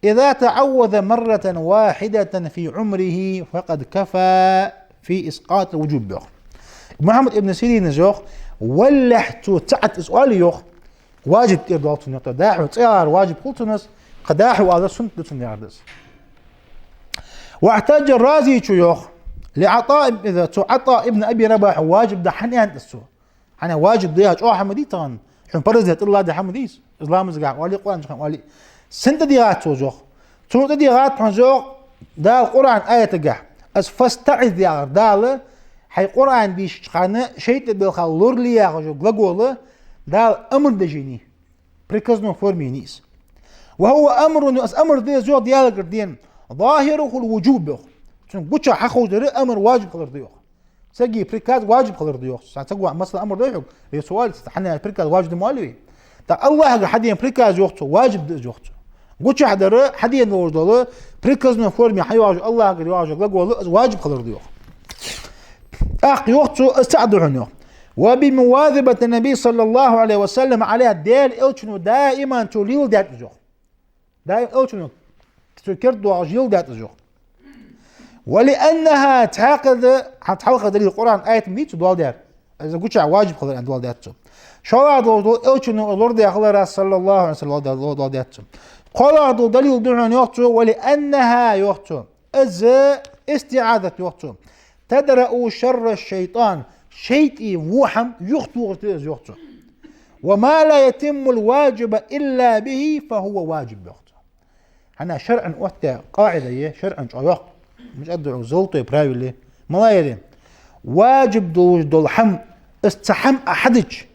إذا تعوذ مرة واحدة في عمره فقد كفى في إسقاط الوجوب йоах. Мухьаммад ибн Сирина йоах, валлахь цо цаӀ из оале йоах, ваджиб тӀера доал цунна йоах, дӀахо цӀагӀара ваджиб хул цунна из, кхы дӀахо алар суннат да цунна яхар да из. واحتج الرازي йоах, لعطاء, из цо ӀатӀа ибн Аби Рабахьа ваджиб да хӀана аьннад из цо. ХӀана ваджиб да яхар чӀоагӀа хӀама дий тахан, хьона параз да тӀалла да хӀама дий из, из ламазагахьа оале, Къуръан чу хана оале. Сенна тӀадийгӀад цо йоах? Цунна тӀадийгӀад хьона йоах Дала Къуръан аятагахь, из فاستعذ яхар Дала, хьай Къуръан дийшача хана шайтӀа белхал лорале яхаш йола глагол Дала амар деш еннай, приказной форме еннай из. وهو أمر, из амар да из йоах Даьлагара денна, ظاهره الوجوب йоах. Цун гучахьа хьаховш дар амар ваджиб хилар да йоах. Сага приказ ваджиб хилар да йоах цо. Цхьан саго, масала, амар дой хьога, е суал, хьа приказ ваджиб да ма оалий вай. ТӀаккха АллахӀагара хьадена приказ йоах цо, ваджиб да из йоах цо. Гучахьа дар, хьадена долаш дола, приказной форме хьайоагӀаш, АллахӀагара йоагӀаш глагол, из ваджиб хилар да йоах. ТӀаккха йоах цо, из цаӀ да хьона йоах. وبمواظبة النبي صلى الله عليه وسلم عليها, Даьла Элчано даим цо леладаьд из йоах. Даим Элчано цо керда доагӀаш леладаьд из йоах. ولأنها, цхьаькха да, хьа-, цхьалха далил Къуръан аят ма дий цо доаладаьр, из гучахьа ваджиб хилар аьнна доаладаьд цо. ШоллагӀа долаш дола Элчано лорадаь хиларах, صلى الله عليه وسلم, доаладаьд цо. КхоалагӀа дола далил да хьона йоах цо, ولأنها йоах цо. Из истиӀазат йоах цо. تدرأ شر الشيطان, шайтӀа во хӀама юхатохаш да из йоах цо. وما لا يتم الواجب إلا به فهو واجب йоах цо. ХӀана шарӀан оттадаь къаӀида я, шарӀан чӀоагӀа йоах, мича да золотой правило я. МалагӀа я ер? Ваджиб долаш дола хӀама, из цхьа хӀама Ӏа хьадича,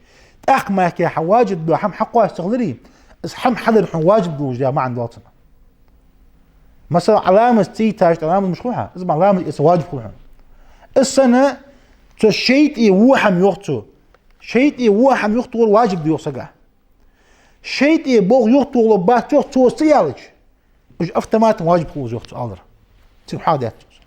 тӀаккха мара хьа ваджиб дола хӀама хьакхоачаш ца хиларе, из хӀама хьадар хьона ваджиб долаш да яха маӀан да цун. Масала, Ӏа ламаз ца йитача, Ӏа ламаз муш хул хьа, из ма ламаз эца ваджиб хул хьона. Из санна, цу шайтӀа во хӀама йоах цо. ШайтӀа во хӀама юхатохар ваджиб да йоах сага. ШайтӀа болх юхатохалургбац йоах цо из ца яьлча. Уж автоматом ваджиб хул из йоах цо алар. Цига хьоахадаьд цо из.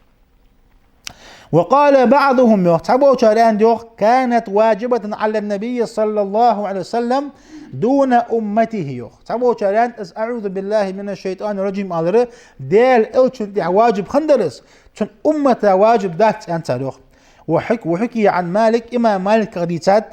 وقال بعضهم йоах, цхьаболчар аьннад йоах, كانت واجبة على النبي صلى الله عليه وسلم دون أمته йоах. Цхьаболчар аьннад, из أعوذ بالله من الشيطان الرجيم алар Даьла Элчана тӀа ваджиб хиннадар из, цун уммата ваджиб дац аьннад цар йоах. وحك-, وحكي عن مالك, имам Маликах дийцад,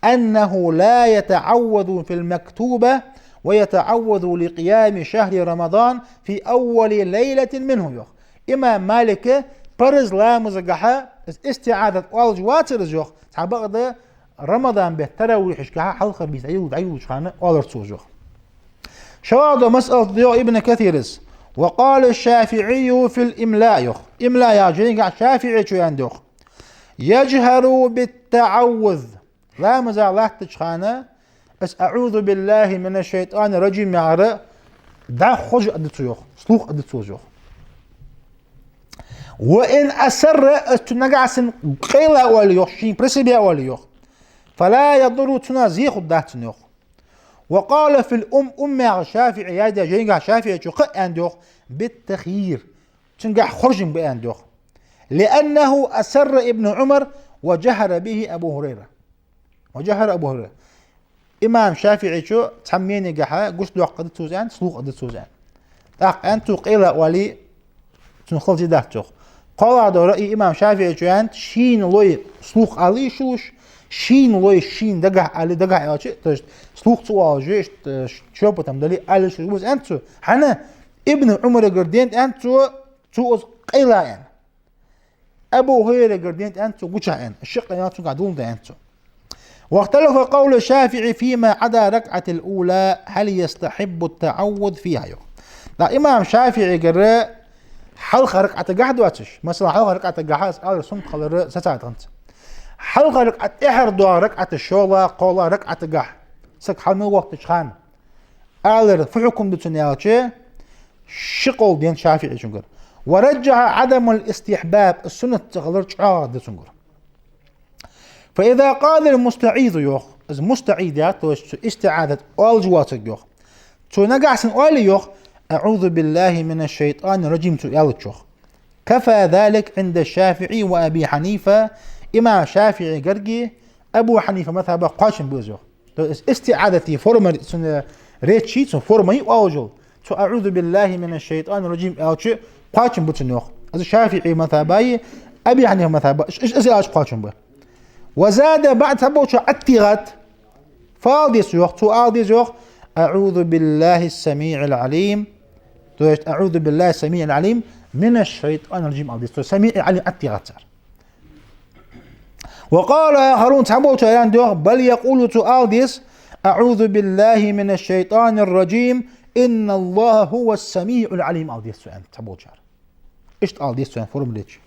أنه لا يتعوذ في المكتوبة ويتعوذ لقيام شهر رمضان في أول ليلة منه йоах. Имам Малика параз ламазагахьа из истиӀазат оалаш вацар из йоах, цхьабакъда Рамадан бетта таравихьашкахьа хьалхара бийса дӀайолалу-, дӀайолалуча хана оалар цо из йоах. ШоллагӀа дола масъалат да йоах Ибн Касира: وقال الشافعي في الإملاء йоах. Имла яхача жайнагахьа ШафиӀийчо аьннад йоах: يجهر بالتعوذ. Ламаза латтача хана из أعوذ بالله من الشيطان الرجيم яхар дӀахо хержа аргда цо йоах, вслух аргда цо из йоах. وإن أسر, из цо нагахьа санна къайла оале йоах, шийна про себя оале йоах, فلا يضر, цунах зе хургдац цунна йоах. وقال في الأم, Ум яхача ШафиӀийчо яздаь жайнагахьа ШафиӀийчо кхы а аьннад йоах: بالتخيير, цунгахьа хоржам ба аьннад йоах. لأنه أسر ابن عمر وجهر به أبو هريرة. وجهر أبو هريرة. Имам ШафиӀийчо цхьан мненегахьа гучадоаккхаргда цо из аьннад, вслух аргда цо из аьннад. ТӀаккха аьннад цо къайла оале, цунна хала зе дац йоах. КхоалагӀа дола раъй имам ШафиӀийчо аьннад, шийна лой вслух ала йиш йолаш, шийна лой шийна дагахьа ала, дагахьа аьлча, то есть вслух ца оалаш, иштта шепотом дале ала йиш йолаш ва из аьннад цо. ХӀана? Ибн Ӏумарагара денад аьннад цо, цо из къайла аьнна. Абу ХӀурайрагара денад аьннад цо, гучахь аьнна. Ши къамаьл цунгахь дулда аьннад цо. واختلف قول الشافعي فيما عدا الركعة الأولى هل يستحب التعوذ فيها, йоах. ТӀаккха имам ШафиӀигара хьалхара ракаӀатагахь доацаш, масала, хьалхара ракаӀатагахь аз алар суннат хилар сацадаьд хӀанз. Хьалхара ракаӀат тӀехьара доагӀа ракаӀата шоллагӀа, кхоалагӀа ракаӀатагахь саг хьалмел воттача хана алар фу хьукам да цун аьлча, ши къовл денад ШафиӀийчунгара. ورجح عدم الاستحباب, суннат ца хилар чӀоагӀагӀа да цунгара. فإذا قال المستعيذ, йоах, из мустаӀиз яр, то есть цу истиӀазат оалаш вола саг, йоах. Цо нагахьа санна оале, йоах, أعوذ بالله من الشيطان الرجيم цо аьлча, йоах. كفى ذلك عند الشافعي وأبي حنيفة, имам ШафиӀигаргеи Абу Хьанифа мазхӀабагеи кхоачам ба из, йоах. То есть истиӀазата форма, цун речи, цун форма оалаш йола. Цо أعوذ بالله من الشيطان الرجيم аьлча кхоачам ба цун, йоах. Из ШафиӀий мазхӀабаи Аби Хьанифа мазхӀабаи, из, из аьлча кхоачам ба. وزاد بعد, цхьаболчо Ӏаттигат, фу ала деза, йоах, цо ала деза, йоах, أعوذ بالله السميع العليم, то есть أعوذ بالله السميع العليم من الشيطان الرجيم ала деза. То есть سميع العليم Ӏаттигат цар. وقال آخرون, цхьаболчо аьннад, йоах, بل يقول, цо ала деза, أعوذ بالله من الشيطان الرجيم إن الله هو السميع العليم ала деза цо аьннад цхьаболчар. Иштта ала деза цо аьннад форма речи.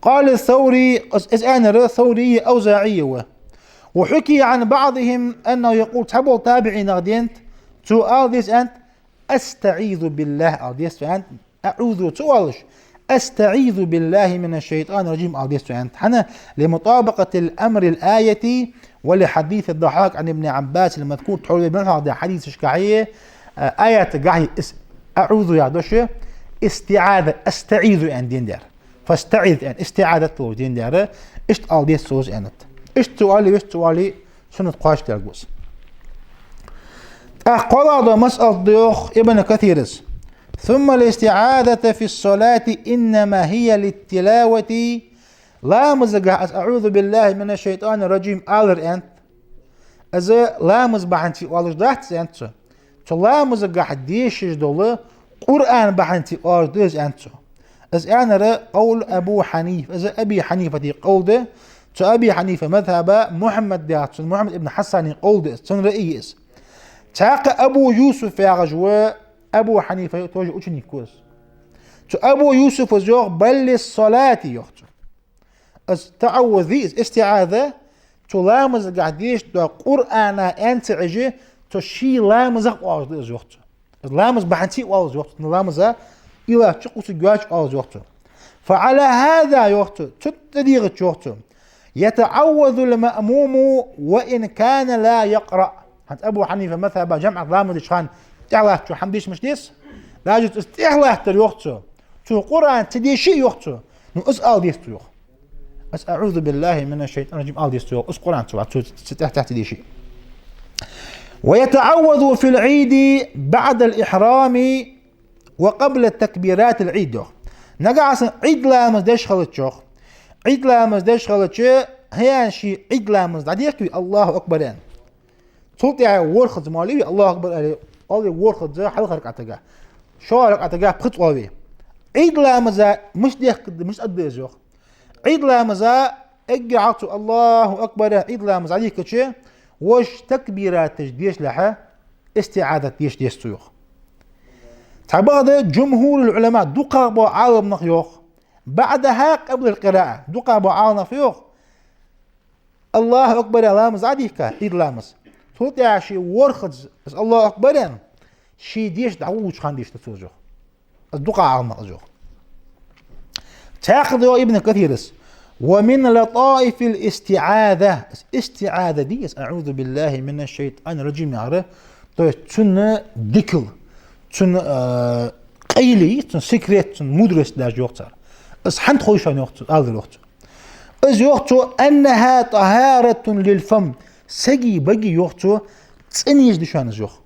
قال الثوري, из, из аьннар Саврии АвзаӀии ва. وحكي عن بعضهم أنه يقول, цхьаболча табиӀинех денад, цо ала деза аьннад, أستعيذ بالله ала деза цо аьннад, أعوذ ца оалаш, أستعيذ بالله من الشيطان الرجيم ала деза цо аьннад. ХӀана? لمطابقة الأمر الآية ولحديث الضحاك عن ابن عباس المذكور, тхьовра вай мел хьоахадаь хьадисашкахьеи, а, аятагахьеи из أعوذ яха дош истиӀаза, أستعيذ аьнна дендар. فاستعذ аьнна, истиӀазат луш дендар. Иштта ала деза цо из аьннад. Иштта цо оале, вешта цо оале, суннат кхоачаш даьлга ва из. ТӀаккха кхоалагӀа дола масъала да, йоах Ибн Касира: ثم الاستعاذة في الصلاة إنما هي للتلاوة. Ламазагахь аз أعوذ بالله من الشيطان الرجيم алар, аьннад, из ламаз бахьанца оалаш дац, аьннад цо. Цу ламазагахь дешаш дола Къуръан бахьанца оалаш да из, аьннад цо. Из аьннар къавл Абу Хьанифа, из Аби Хьанифата къавл да. Цу Аби Хьанифа мазхӀаба Мухьаммад яхачун, Мухьаммад ибн Хьасана къавл да из, цун раъй я из. Цхьаькха Абу Юсуф яхаш ва Абу Хьанифа, тоже ученик ва из. Цу Абу Юсуфа йоах: بل للصلاة, йоах цо. Из таӀаввуз, из истиӀаза, цу ламазагахь дешаш дола Къуръана аьнна ца Ӏеш, цу ший ламазах оалаш да из, йоах цо. Из ламаз бахьанца оалаш, йоах цо, ламаза илача кхусаргйоацаш оалаш, йоах цо. فعلى هذا, йоах цо, цу тӀадийгӀача, йоах цо, يتعوذ المأموم وإن كان لا يقرأ. ХӀанз Абу Хьанифа мазхӀаба жамаӀат ламаз деча хана тӀехьалаттачо хӀама дешаш ма деза. Даже из тӀехьалаттар, йоах цо, цо Къуръан ца деше а, йоах цо, ну, из ала деза цо, йоах. Из أعوذ بالله من الشيطان الرجيم ала деза цо, йоах, из Къуръан цо, цо ца, ца тӀехьа-тӀехьа ца деше. ويتعوذ في العيد بعد الإحرام وقبل تكبيرات العيد, йоах. Нагахьа санна Ӏид ламаз деш хилча, йоах, Ӏид ламаз деш хилча, хӀанз ший Ӏид ламаз дӀадехка вай, الله أكبر аьнна, цул тӀехьагӀа ворхӀазза ма оалий вай, الله أكبر аьле, оал вай ворхӀазза хьалхарча ракаӀатагахь, шоллагӀча ракаӀатагахь пхезза оал вай. Ӏид ламаза мишта дехкад, мишта аргда из, йоах. Ӏид ламаза эггара хьалха цо الله أكبر аьнна Ӏид ламаз дӀадийхкача, вож такбираташ дешалехьа, истиӀазат деша деза цо, йоах. Цхьабакъда جمهور العلماء, дукхагӀа бола Ӏаламнах йоах, بعدها قبل القراءة, дукхагӀа бола Ӏаламнах йоах, الله أكبر аьнна ламаз дӀадийхка, Ӏид ламаз, цул тӀехьагӀа ший ворхӀазза из الله أكبر аьнна, ший деша дӀаволалуча хана дешаш да цо из, йоах. Из дукхагӀа Ӏаламнаха из йоах. Цхьаькха да, йоах Ибн Касира: ومن لطائف الاستعاذة, из истиӀаза дий из, أعوذ بالله من الشيطان الرجيم яхар, то есть цун дикал, цун, э, къайли, цун секрет, цун мудрость даже, йоах цар. Из хӀана тхойшан, йоах цо, алар, йоах цо. Из, йоах цо, أنها طهارة للفم, сага, бага, йоах цо, цӀенъеш да шоана из, йоах.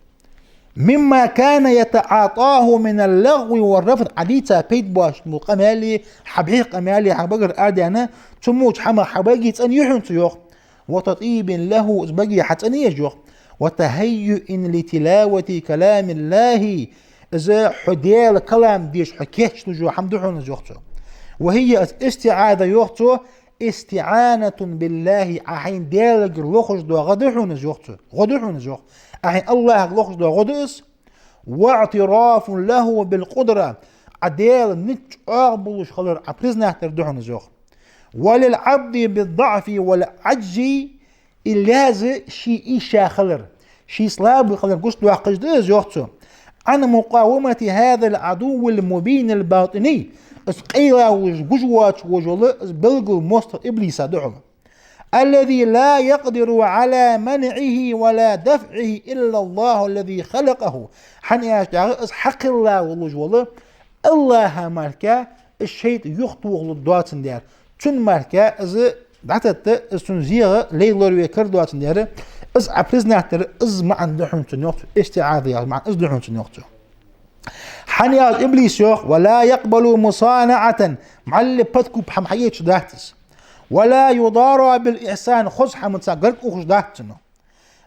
مما كان يتعاطاه من اللغو والرفث, Ӏадийца пайда боацаш бола къамаьли, хьабӀеха къамаьли, хьабагара арадаьнна, цу моча хӀамах хьабага цӀенъе хьона цо, йоах. وتطيب له, из бага хьацӀенъеш, йоах. وتهيئ لتلاوة كلام الله, Из хьо Даьла калам деш, хьо кийчлуш йола хӀама да хьона из, йоах цо. وهي, из истиӀаза, йоах цо, استعانة بالله, Ӏа хьайна Даьлагара лохаш дола гӀо да хьона из, йоах цо. ГӀо да хьона из, йоах. Ӏа хьайна АллахӀага лохаш дола гӀо да из. واعتراف له بالقدرة, Ӏа Даьла низ чӀоагӀа болаш хилар Ӏа признать дар да хьона из, йоах. وللعبد بالضعف والعجز, и лаьза ший ийша хилар, ший слабый хилар гучадоаккхаш да из, йоах цо. عن مقاومة هذا العدو المبين الباطني, из къайла волаш, гуш воацаш волаш вола из белгала мостагӀа иблиса духьал. الذي لا يقدر على منعه ولا دفعه إلا الله الذي خلقه. ХӀана аьлча, из хьакхелла волаш вола АллахӀа мара из шайтӀа юхатохалургдоацандаь. Цун мара из дӀататта, из цун зегӀа лай лораве карадоацандаь, из Ӏа признать дар, из маӀан да хьона цун, йоах цо, истиӀаза яха маӀан из да хьона цун, йоах цо. ХӀана аьлча иблис, йоах, ولا يقبل مصانعة, мӀалла подкуп хӀама хьаэцаш дац из. ولا يضارى بالإحسان, хоза хӀаманца гарга ухаш дац цун.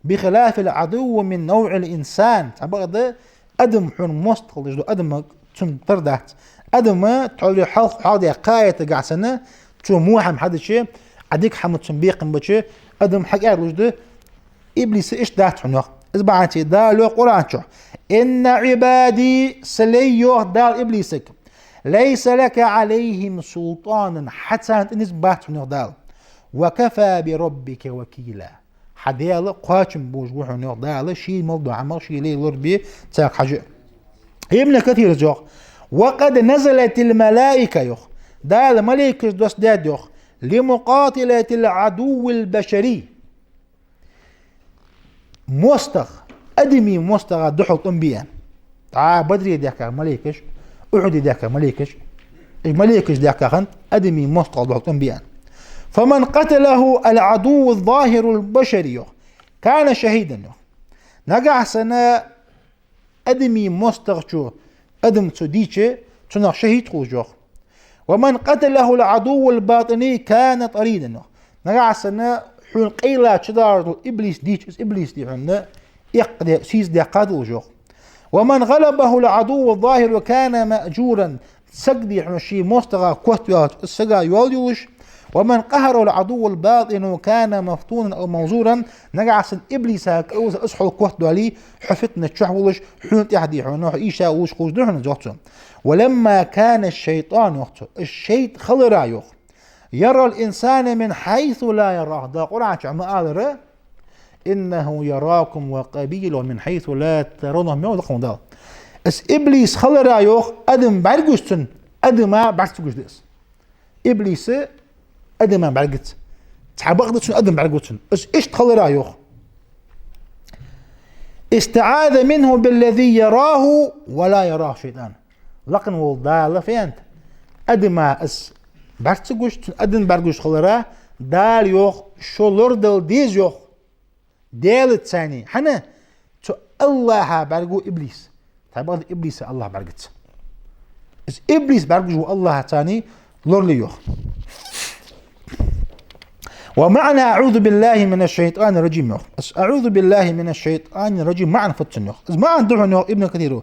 بخلاف العدو من نوع الإنسان. Цхьабакъда адам хьона мостагӀал деш дола адамага цунна тара дац. Адам тхьовра хьалха хьалха даь кхаятагахь санна, цо во хӀама хьадича, Ӏа дика хӀама цунна бекхам бича, адам хьакӀаьдлуш да, иблиса иштта дац хьона, йоах. Из бахьанца Дала йоах Къуръан чу: إن عبادي, са лай, йоах Дала иблисага, ليس لك عليهم سلطان, хьа царна тӀа низ бац хьона, йоах Дала. وكفى بربك وكيلا. Хьа Даьла кхоачам болаш ва хьона, йоах Дала, ший мел дола хӀамах, ший лай лорабе царга хьажа. Ибн Касира йоах: وقد نزلت الملائكة, йоах. Дала малейкаш доссадаьд, йоах, لمقاتلة العدو البشري. МостагӀа, адамий мостагӀа духьал тӀом бе аьнна. ДӀа Бадре даьхка малейкаш, Ухьуде даьхка малейкаш, уж малейкаш даьхка хиннад адамий мостагӀа духьал тӀом бе аьнна. فمن قتله العدو الظاهر البشري, йоах, كان شهيدا, йоах. Нагахьа санна адамий мостагӀчо адам цо дийча, цунах шахӀид хулаш, йоах. ومن قتله العدو الباطني كان طريدا, йоах. Нагахьа санна хьона къайла чудоагӀаш дола иблис дийча, из иблис дий хьона эккхаде, сийсаздаьккха долаш, йоах. ومن غلبه العدو الظاهر كان مأجورا. Саг дий хьона ший мостагӀа котваьлча, из сага йоал йолаш. ومن قهره العدو الباطن كان مفتونا أو معذورا. Нагахьа санна иблиса кӀалвиса из хьол котдоале, хьо фитна чу волаш, хьона тӀехьа дий хьона, хьо ийша волаш хулаш да хьона из, йоах цо. ولما كان الشيطان, йоах цо, из шайтӀа хилара, йоах, يرى الإنسان من حيث لا يراه. Дала Къуръан чу ма аллара: إنه يراكم هو وقبيله من حيث لا ترونهم, йоах лакха волча Дала. Из иблис хилара, йоах, адам бӀаргагуш цунна, адама бӀарга ца гуш да из. Иблиса адама бӀаргагац. Цхьабакъда цунна адам бӀаргагу цунна. Из иштта хилара, йоах. استعاذ منه بالذي يراه ولا يراه الشيطان. Лакха волча Дала фу аьннад? Адама из бӀарга ца гуш, цунна адам бӀаргагуш хилара, Дала, йоах, шо лорадала деза, йоах, Даьлаца цхьана. ХӀана? Цу АллахӀа бӀаргагу иблис. Цхьабакъда иблиса АллахӀ бӀаргагац. Из иблис бӀаргагуш ва АллахӀаца цхьана, лорале, йоах. ومعنى أعوذ بالله من الشيطان الرجيم, йоах. Из أعوذ بالله من الشيطان الرجيم маӀан фуд цун, йоах. Из маӀан да хьона, йоах Ибн Касира: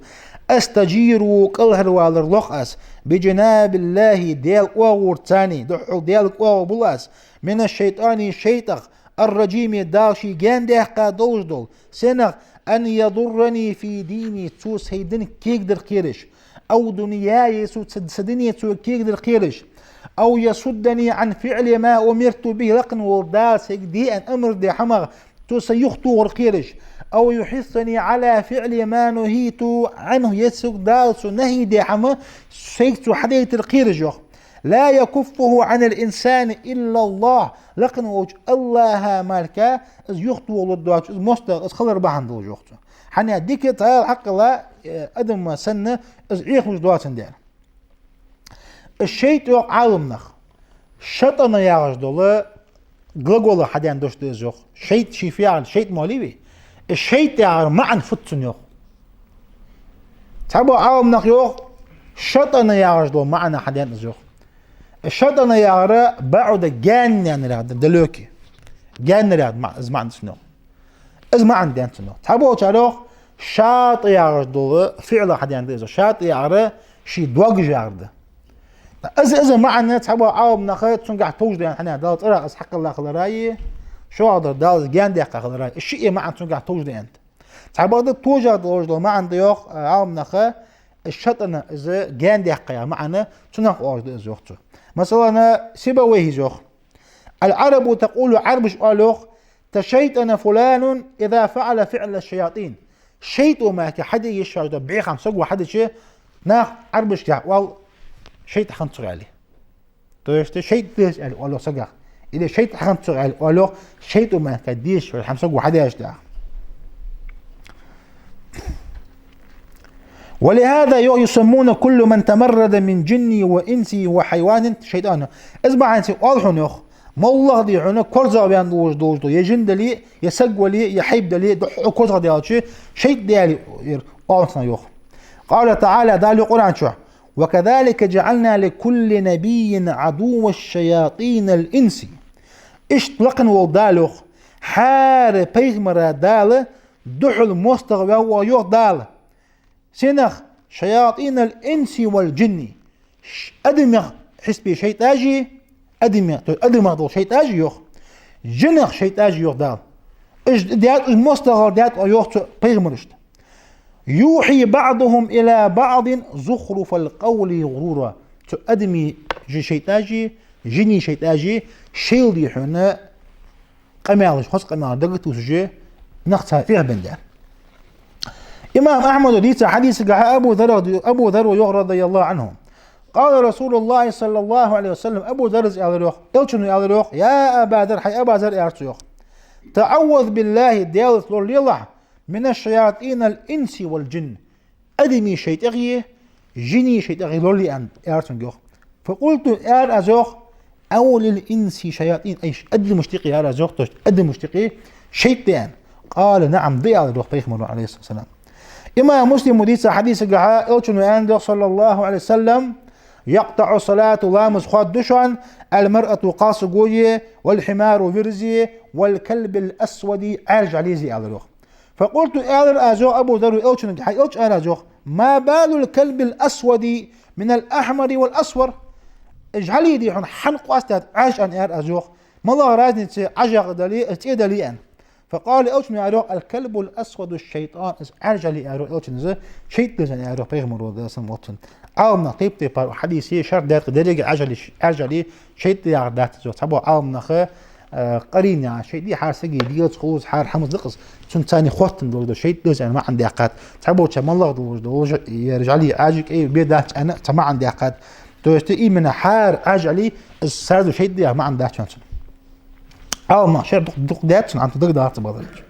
أستجير, кӀалхарвалар лох аз, بجناب الله, Даьла оагӀорца цхьана, духхьал Даьлага оагӀув бул аз, من الشيطان, шайтӀах, الرجيم, Дала ший гаьна даьккха долаш дола. Сенах? أن يضرني في ديني, цо сай дина кегадар кхераш. أو دنياي, цо са, са дине цо кегадар кхераш. أو يصدني عن فعل ما أمرت به, лакха волча Дала сайга де аьнна амар даь хӀамах цо са юхатохар кхераш. أو يحثني على فعل ما نهيت عنه, е сога Дала цо нахьи даь хӀама сайга цо хьадайтар кхераш, йоах. لا يكفه عن الإنسان إلا الله. Лакха волча АллахӀа мара из юхатохалургдоацаш, из мостагӀа, из хилар бахьан долаш, йоах цо. ХӀана аьлча дика, тӀаккха хьакъ хилла, э, адама санна из Ӏехалуш доацандаь. Из шайтӀа, йоах Ӏаламнаха, шатӀана яхаш дола глаголах хьадена дош да из, йоах. ШайтӀа ший фиӀл, шайтӀа мо лий вай? Из шайтӀа яхар маӀан фуд цун, йоах. Цхьабола Ӏаламнаха, йоах, шатӀана яхаш дола маӀан хьадена из, йоах. Из шатӀана яхар بعد, гаьнара, далёкий. Гаьнара ма-, из маӀан цун, йоах. Из маӀан дена цун, йоах. Цхьаболчар, йоах, шатӀ яхаш дола фиӀл хьадаьннад из. ШатӀ яхар ший догаш яхар да. Из, из маӀан цхьаболча Ӏаламнаха цунгахь товш да аьннад, хӀана, Далла цӀерах из хьакхелла хиларах, шоллагӀдар Дала из гаьнадаккха хиларах, из шиъ маӀан цунгахь товш да аьннад. Цхьабакъда товш дола маӀан да йоах Ӏаламнаха, из шатӀана из гаьнадаккха яха маӀан, цунах оалаш да из йоах цо. Масала, Сибавайхьис йоах: العرب تقول, Ӏарбаша оал йоах: تشيطن فلان إذا فعل فعل الشياطين. ШайтӀо мара хьаде йиш йолаш дола бӀеха хӀама саго хьадича, наха Ӏарбашка оал, шайтӀа хиннад цох аьле. То есть шайтӀа деза аьле оал йоах сагах. Или шайтӀа хиннад цох аьле оал йоах, шайтӀо мара дезаш дола хӀама саго хьадаьча. ولهذا يسمون كل من تمرد من جن وإنس وحيوان شيطانا. Из бахьанца оал хьона йоах, моллагӀа да хьона корзагӀваьнна волаш дола, е жин дале, е саг вале, е хьайба дале, духхьал корзагӀдаьлча, шайтӀа да аьле оал цунах йоах. قال تعالى, Дала йоах Къуръан чу: وكذلك جعلنا لكل نبي عدوا شياطين الإنس. Иштта лакха вола Дала йоах, хӀара пайхамара Дала духхьал моастагӀа ваьв йоах Дала. Сенах? شياطين الإنس والجن. Ш-, адамех хьисапе шайтӀаш а, адамех, то есть адамех дола шайтӀаш а йоах, жинех шайтӀаш а йоах Дала. Уж даьд, уж моастагӀал даьд йоах цо пайхамарашта. يوحي بعضهم إلى بعض زخرف القول غرورا. Цу адамий шайтӀаш а, жиний шайтӀаш а шоайла дий хьона къамаьлаш, хоза къамаьлаш дагатувсаш, нах цар тӀехбенна дар. Имам Ахьмада дийца хьадисагахьа Абу Зарра, Абу Зарра йоах, رضي الله عنه: قال رسول الله صلى الله عليه وسلم, Абу Заррас аьлар йоах, Элчано аьлар йоах: يا أبا ذر, хӀай Аба Зар, аьлар цо йоах, تعوذ بالله, Даьлаца лоралелахь, من شياطين الإنس والجن. Адамий шайтӀех а, жиний шайтӀех а лорале, аьнна, аьлар цунга йоах. فقلت, аьлар аз йоах, أو للإنس شياطين, ай, адамашта юкъе, аьлар аз йоах, то есть адамашта юкъе шайтӀа да аьнна. قال نعم, да, аьлар йоах пайхамара, عليه الصلاة والسلام. Имам Муслима дийца хьадисагахьа Элчано аьннад йоах, صلى الله عليه وسلم: يقطع الصلاة, ламаз хоададеш да шоана, المرأة, кхалсаго а, والحمار, вирз а, والكلب الأسود, Ӏаьржа жӀали а, аьлар йоах. فقلت, аьлар аз йоах Абу Зарра Элчанга, хӀай Элча, аьлар аз йоах, ما بال الكلب الأسود من الأحمر والأصفر؟ ЖӀали дий хьона хӀана къоастадаьд Ӏаьржа, аьлар аз йоах. МалагӀа разница Ӏаьржа дале а, цӀе дале а, аьнна. فقال, Элчано аьлар йоах: الكلب الأسود الشيطان. Из Ӏаьржа жӀали, аьлар йоах Элчано, из шайтӀа да из, аьлар йоах пайхамара, Даьла салам хилда цунна. Ӏаламнаха тайп-тайпара хьадисаш шархь даьд, деррига Ӏаьржа жӀали, Ӏаьржа жӀали шайтӀа да яхар дац из йоах. Цхьаболча Ӏаламнаха, э, къарина, шайтӀа да хӀара сага, дегӀаца хулаш, хӀара хӀамаш да-кх из, цунца цхьана хоттаденна долаш да, шайтӀа да из аьнна маӀан даьккхад. Цхьаболчар малагӀа долаш да, долаш, ер жӀали Ӏаьржа кӀай бе дац аьнна цхьа маӀан даьккхад. То есть именно хӀара Ӏаьржа жӀали, из сразу шайтӀа да яха маӀан дац цун. Ӏаламнаха шархь дукха, дукха даьд цун, амма дагадоагӀац базарча.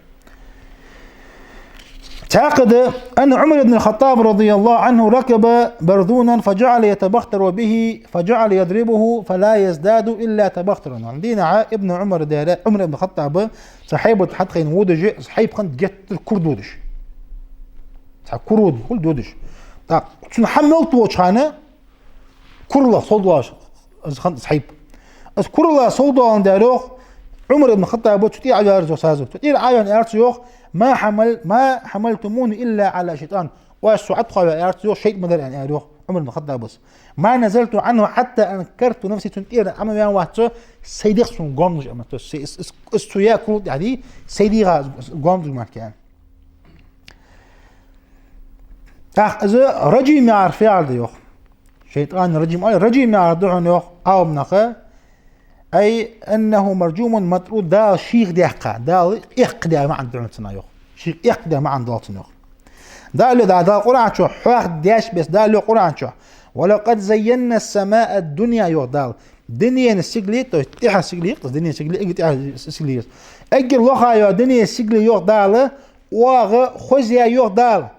Цхьаькха да, أن عمر بن الخطاب رضي الله عنه ركب برذونا فجعل يتبختر به فجعل يضربه فلا يزداد إلا تبخترا. Дийнахьа Ибн Ӏумар дера, Ӏумар ибн Хаттаба цхьа хьайба тӀа хьатӀахайна водаш, из хьайба хиннад геттара кура додаш. Цхьа кура вода, хул додаш. ТӀаккха цунна хӀама мел тохача хана, куралах совдоалаш из хиннад из хьайба. Из куралах совдоаландаь йоах, Ӏумар ибн Хаттаба цу тӀера Ӏоваьлар йоах сразу. Цу тӀера Ӏоваьнна аьлар цо йоах: ما حمل، ما حملتموني إلا على شيطان. Оаш со Ӏотохаваь, аьлар цо йоах, шайтӀа ма дарра, аьнна, аьлар йоах Ӏумар ибн Хаттабас. ما نزلت عنه حتى أنكرت نفسي. Цунна тӀера Ӏо ма ваьннавац со, сай дегӀ сона гоамлуш, аьнна. То есть из, из, из цо яь курал тӀехьа дий, сай дегӀа гоамлуш мара кхы, аьнна. ТӀаккха из раджим яхар фу яхар да йоах. شيطان رجيم. Ай, раджим яхар да хьона йоах Ӏаламнаха, أي أنه مرجوم مطرود, Дала шийх даьккха, Дала эккхадаь маӀан да хьона цунах йоах. Шийх эккхадаь маӀан да цун йоах. Дала, Дала Къуръан чу хьоахадаьча беса, Дала йоах Къуръан чу: ولقد زينا السماء الدنيا, йоах Дала. Дунен сигале, то есть тӀехьа сигале, дунен сигале, эггара тӀехьа сигале. Эггара лоха йола дунен сигале, йоах Дала, оаха хозъяь, йоах Дала,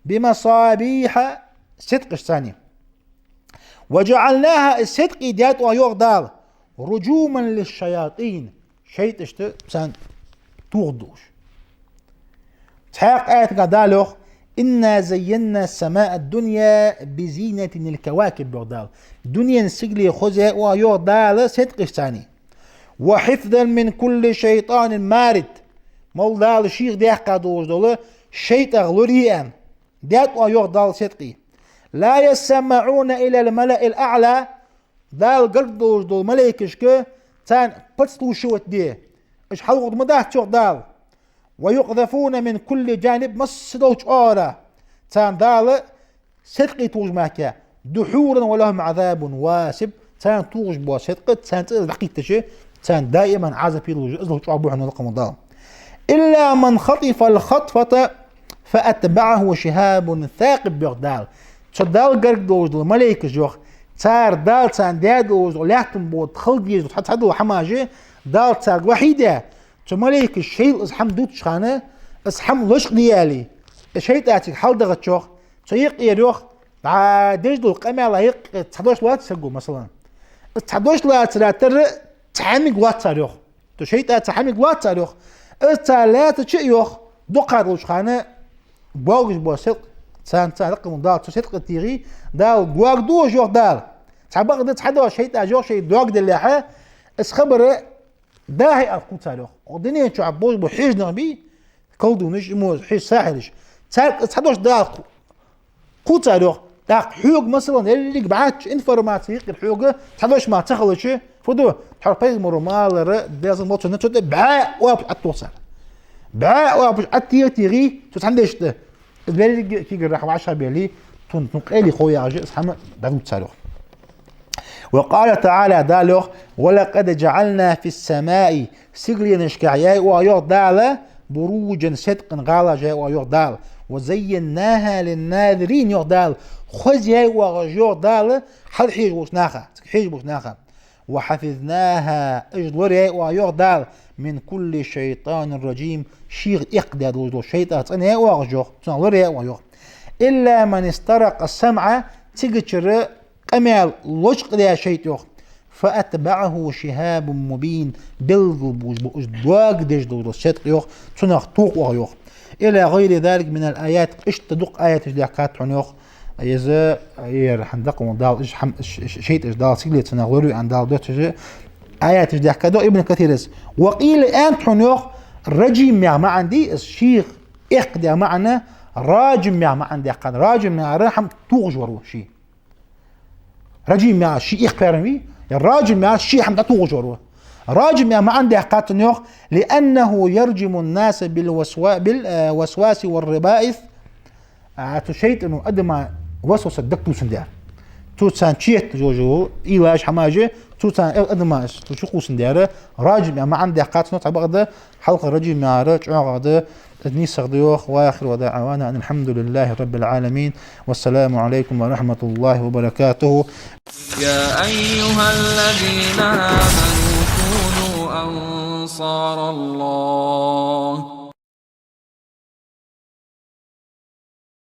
بمصابيح, седкъашца. وجعلناها, из седкъий даьд оаха, йоах Дала, رجوما للشياطين, шайтӀашта царна тохаргдолаш. Цхьаькха аятагахь Дала йоах: إنا زينا السماء الدنيا بزينة الكواكب, йоах Дала. Дунен сигале хозъяьй оаха, йоах Дала, седкъашца. وحفظا من كل شيطان مارد. Мел Дала шийх даьккха долаш дола шайтӀах лорае аьнна, даьд оаха, йоах Дала, седкъий. لا يسمعون إلى الملأ الأعلى, Дала гаргадолаш долча малейкашка царна подслушивать де. Уж хьалгӀоргда ма дац, йоах Дала. ويقذفون من كل جانب, массадолча оагӀорахьа царна Дала седкъий тохаш ма хилда. دحورا ولهم عذاب واصب, царна тохаш бола седкъа, царна цӀа дӀакхийттача, царна даиман Ӏазап луш, из чӀоагӀа бухьан лакха ма Дала. إلا من خطف الخطفة فأتبعه شهاب ثاقب, йоах Дала. Цу Дала гаргадолаш дола малейкаш, йоах, цар Дала царна даь долаш дола лаьттан бутт хала дезаш дола цхьа, цхьа дола хӀамаш Дала царга вахьий даь, цу малейкаша шоайла из хӀама дувцача хана, из хӀама лочкъаде аьле, из шайтӀа цига хьалдагӀача, йоах, цу юкъера, йоах, дӀа деш дола къамаьл юкъе цхьа дош лоац саго, масала. Из цхьа дош лацара тара цхьа хӀамиг лоац цар, йоах. Цу шайтӀа цхьа хӀамиг лоац цар, йоах. Из цар лаьцача а, йоах, дукха долча хана боагаш бола седкъ, царна, царна лакха ма Дала цу седкъа тӀехьа Дала гоаду уж, йоах Дала. Цхьабакъда цхьадола шайтӀаш, йоах, шоай доагаделлехьа, из хабар дӀа-хьа аьлча кхувцар, йоах. Укх дунен чу болаш бола хьежа нах бий, колдунаш, имамаш, хьежа сахьираш. Царга цхьа дош дӀаала кху-, кхувцар, йоах. ТӀаккха хьога, масала, еррига баьча информаци юкъера хьога цхьа дош мара ца хилча, фу ду, тхьовра пайхамара ма аллара, Даьла салам хилда цунна, цу тӀа бӀаь оапаш Ӏоттох цар. БӀаь оапаш Ӏоттеха тӀехьа, цу цхьан дешта. Из беррига кагирхой вӀашагӀбеле, тхона, тхона къайле хов яхаш, из хӀама дӀадувц цар, йоах. وقال تعالى, Дала йоах: ولقد جعلنا في السماء, сигаленашка яьй оаха, йоах Дала, بروجا, седкъий гӀалаш яьй оаха, йоах Дала, وزيناها للناظرين, йоах Дала, хоза яьй оаха уж, йоах Дала, хьалхьежа болча наха, цига хьежа болча наха. وحفظناها, уж лораяьй оаха, йоах Дала, من كل شيطان رجيم, шийх эккхадаь долаш дола шайтӀах цӀенаяьй оаха уж, йоах, цунах лораяьй оаха, йоах. إلا من استرق السمع, цигачара къамаьл лочкъадаь шайтӀа, йоах. فأتبعه شهاب مبين, белгала болаш бола уж доагадеш долаш дола седкъ, йоах, цунах тох оаха, йоах. إلى غير ذلك من الآيات, иштта дукха аяташ даьхкад хьона, йоах. Из, ер, хӀанз дакъа ма Дала, уж хӀама, ш-, ш-, шайтӀаш Дала сигале цунах лораве аьнна Дала доацаш аяташ даьхкад, йоах Ибн Касира. وقيل, аьннад хьона, йоах, رجيم яха маӀан дий, из шийх эккхадаь маӀан, راجم яха маӀан даьхкад. راجم яхар хӀама тохаш вар ва ше. رجيم яхар ше эккхаваьр вий, е راجم яхар ше хӀама дӀатохаш вар ва. راجم яха маӀан даьхкад цунна, йоах, لأنه يرجم الناس بالوسوا-, بال-, э, وسواس والربائث. А, цу шайтӀано адама васваса дагадувцандаь. Цо царна чу етташ йола уйлаш, хӀамаш, цо царна, э, адама из чу кхувсандаь. راجم яха маӀан даьхкад цунна, цхьабакъда хьалха رجيم яхар чӀоагӀагӀа да, из нийсагӀа да, йоах. وآخر دعوانا أن الحمد لله رب العالمين. والسلام عليكم ورحمة الله وبركاته. يا أيها الذين آمنوا كونوا أنصار الله.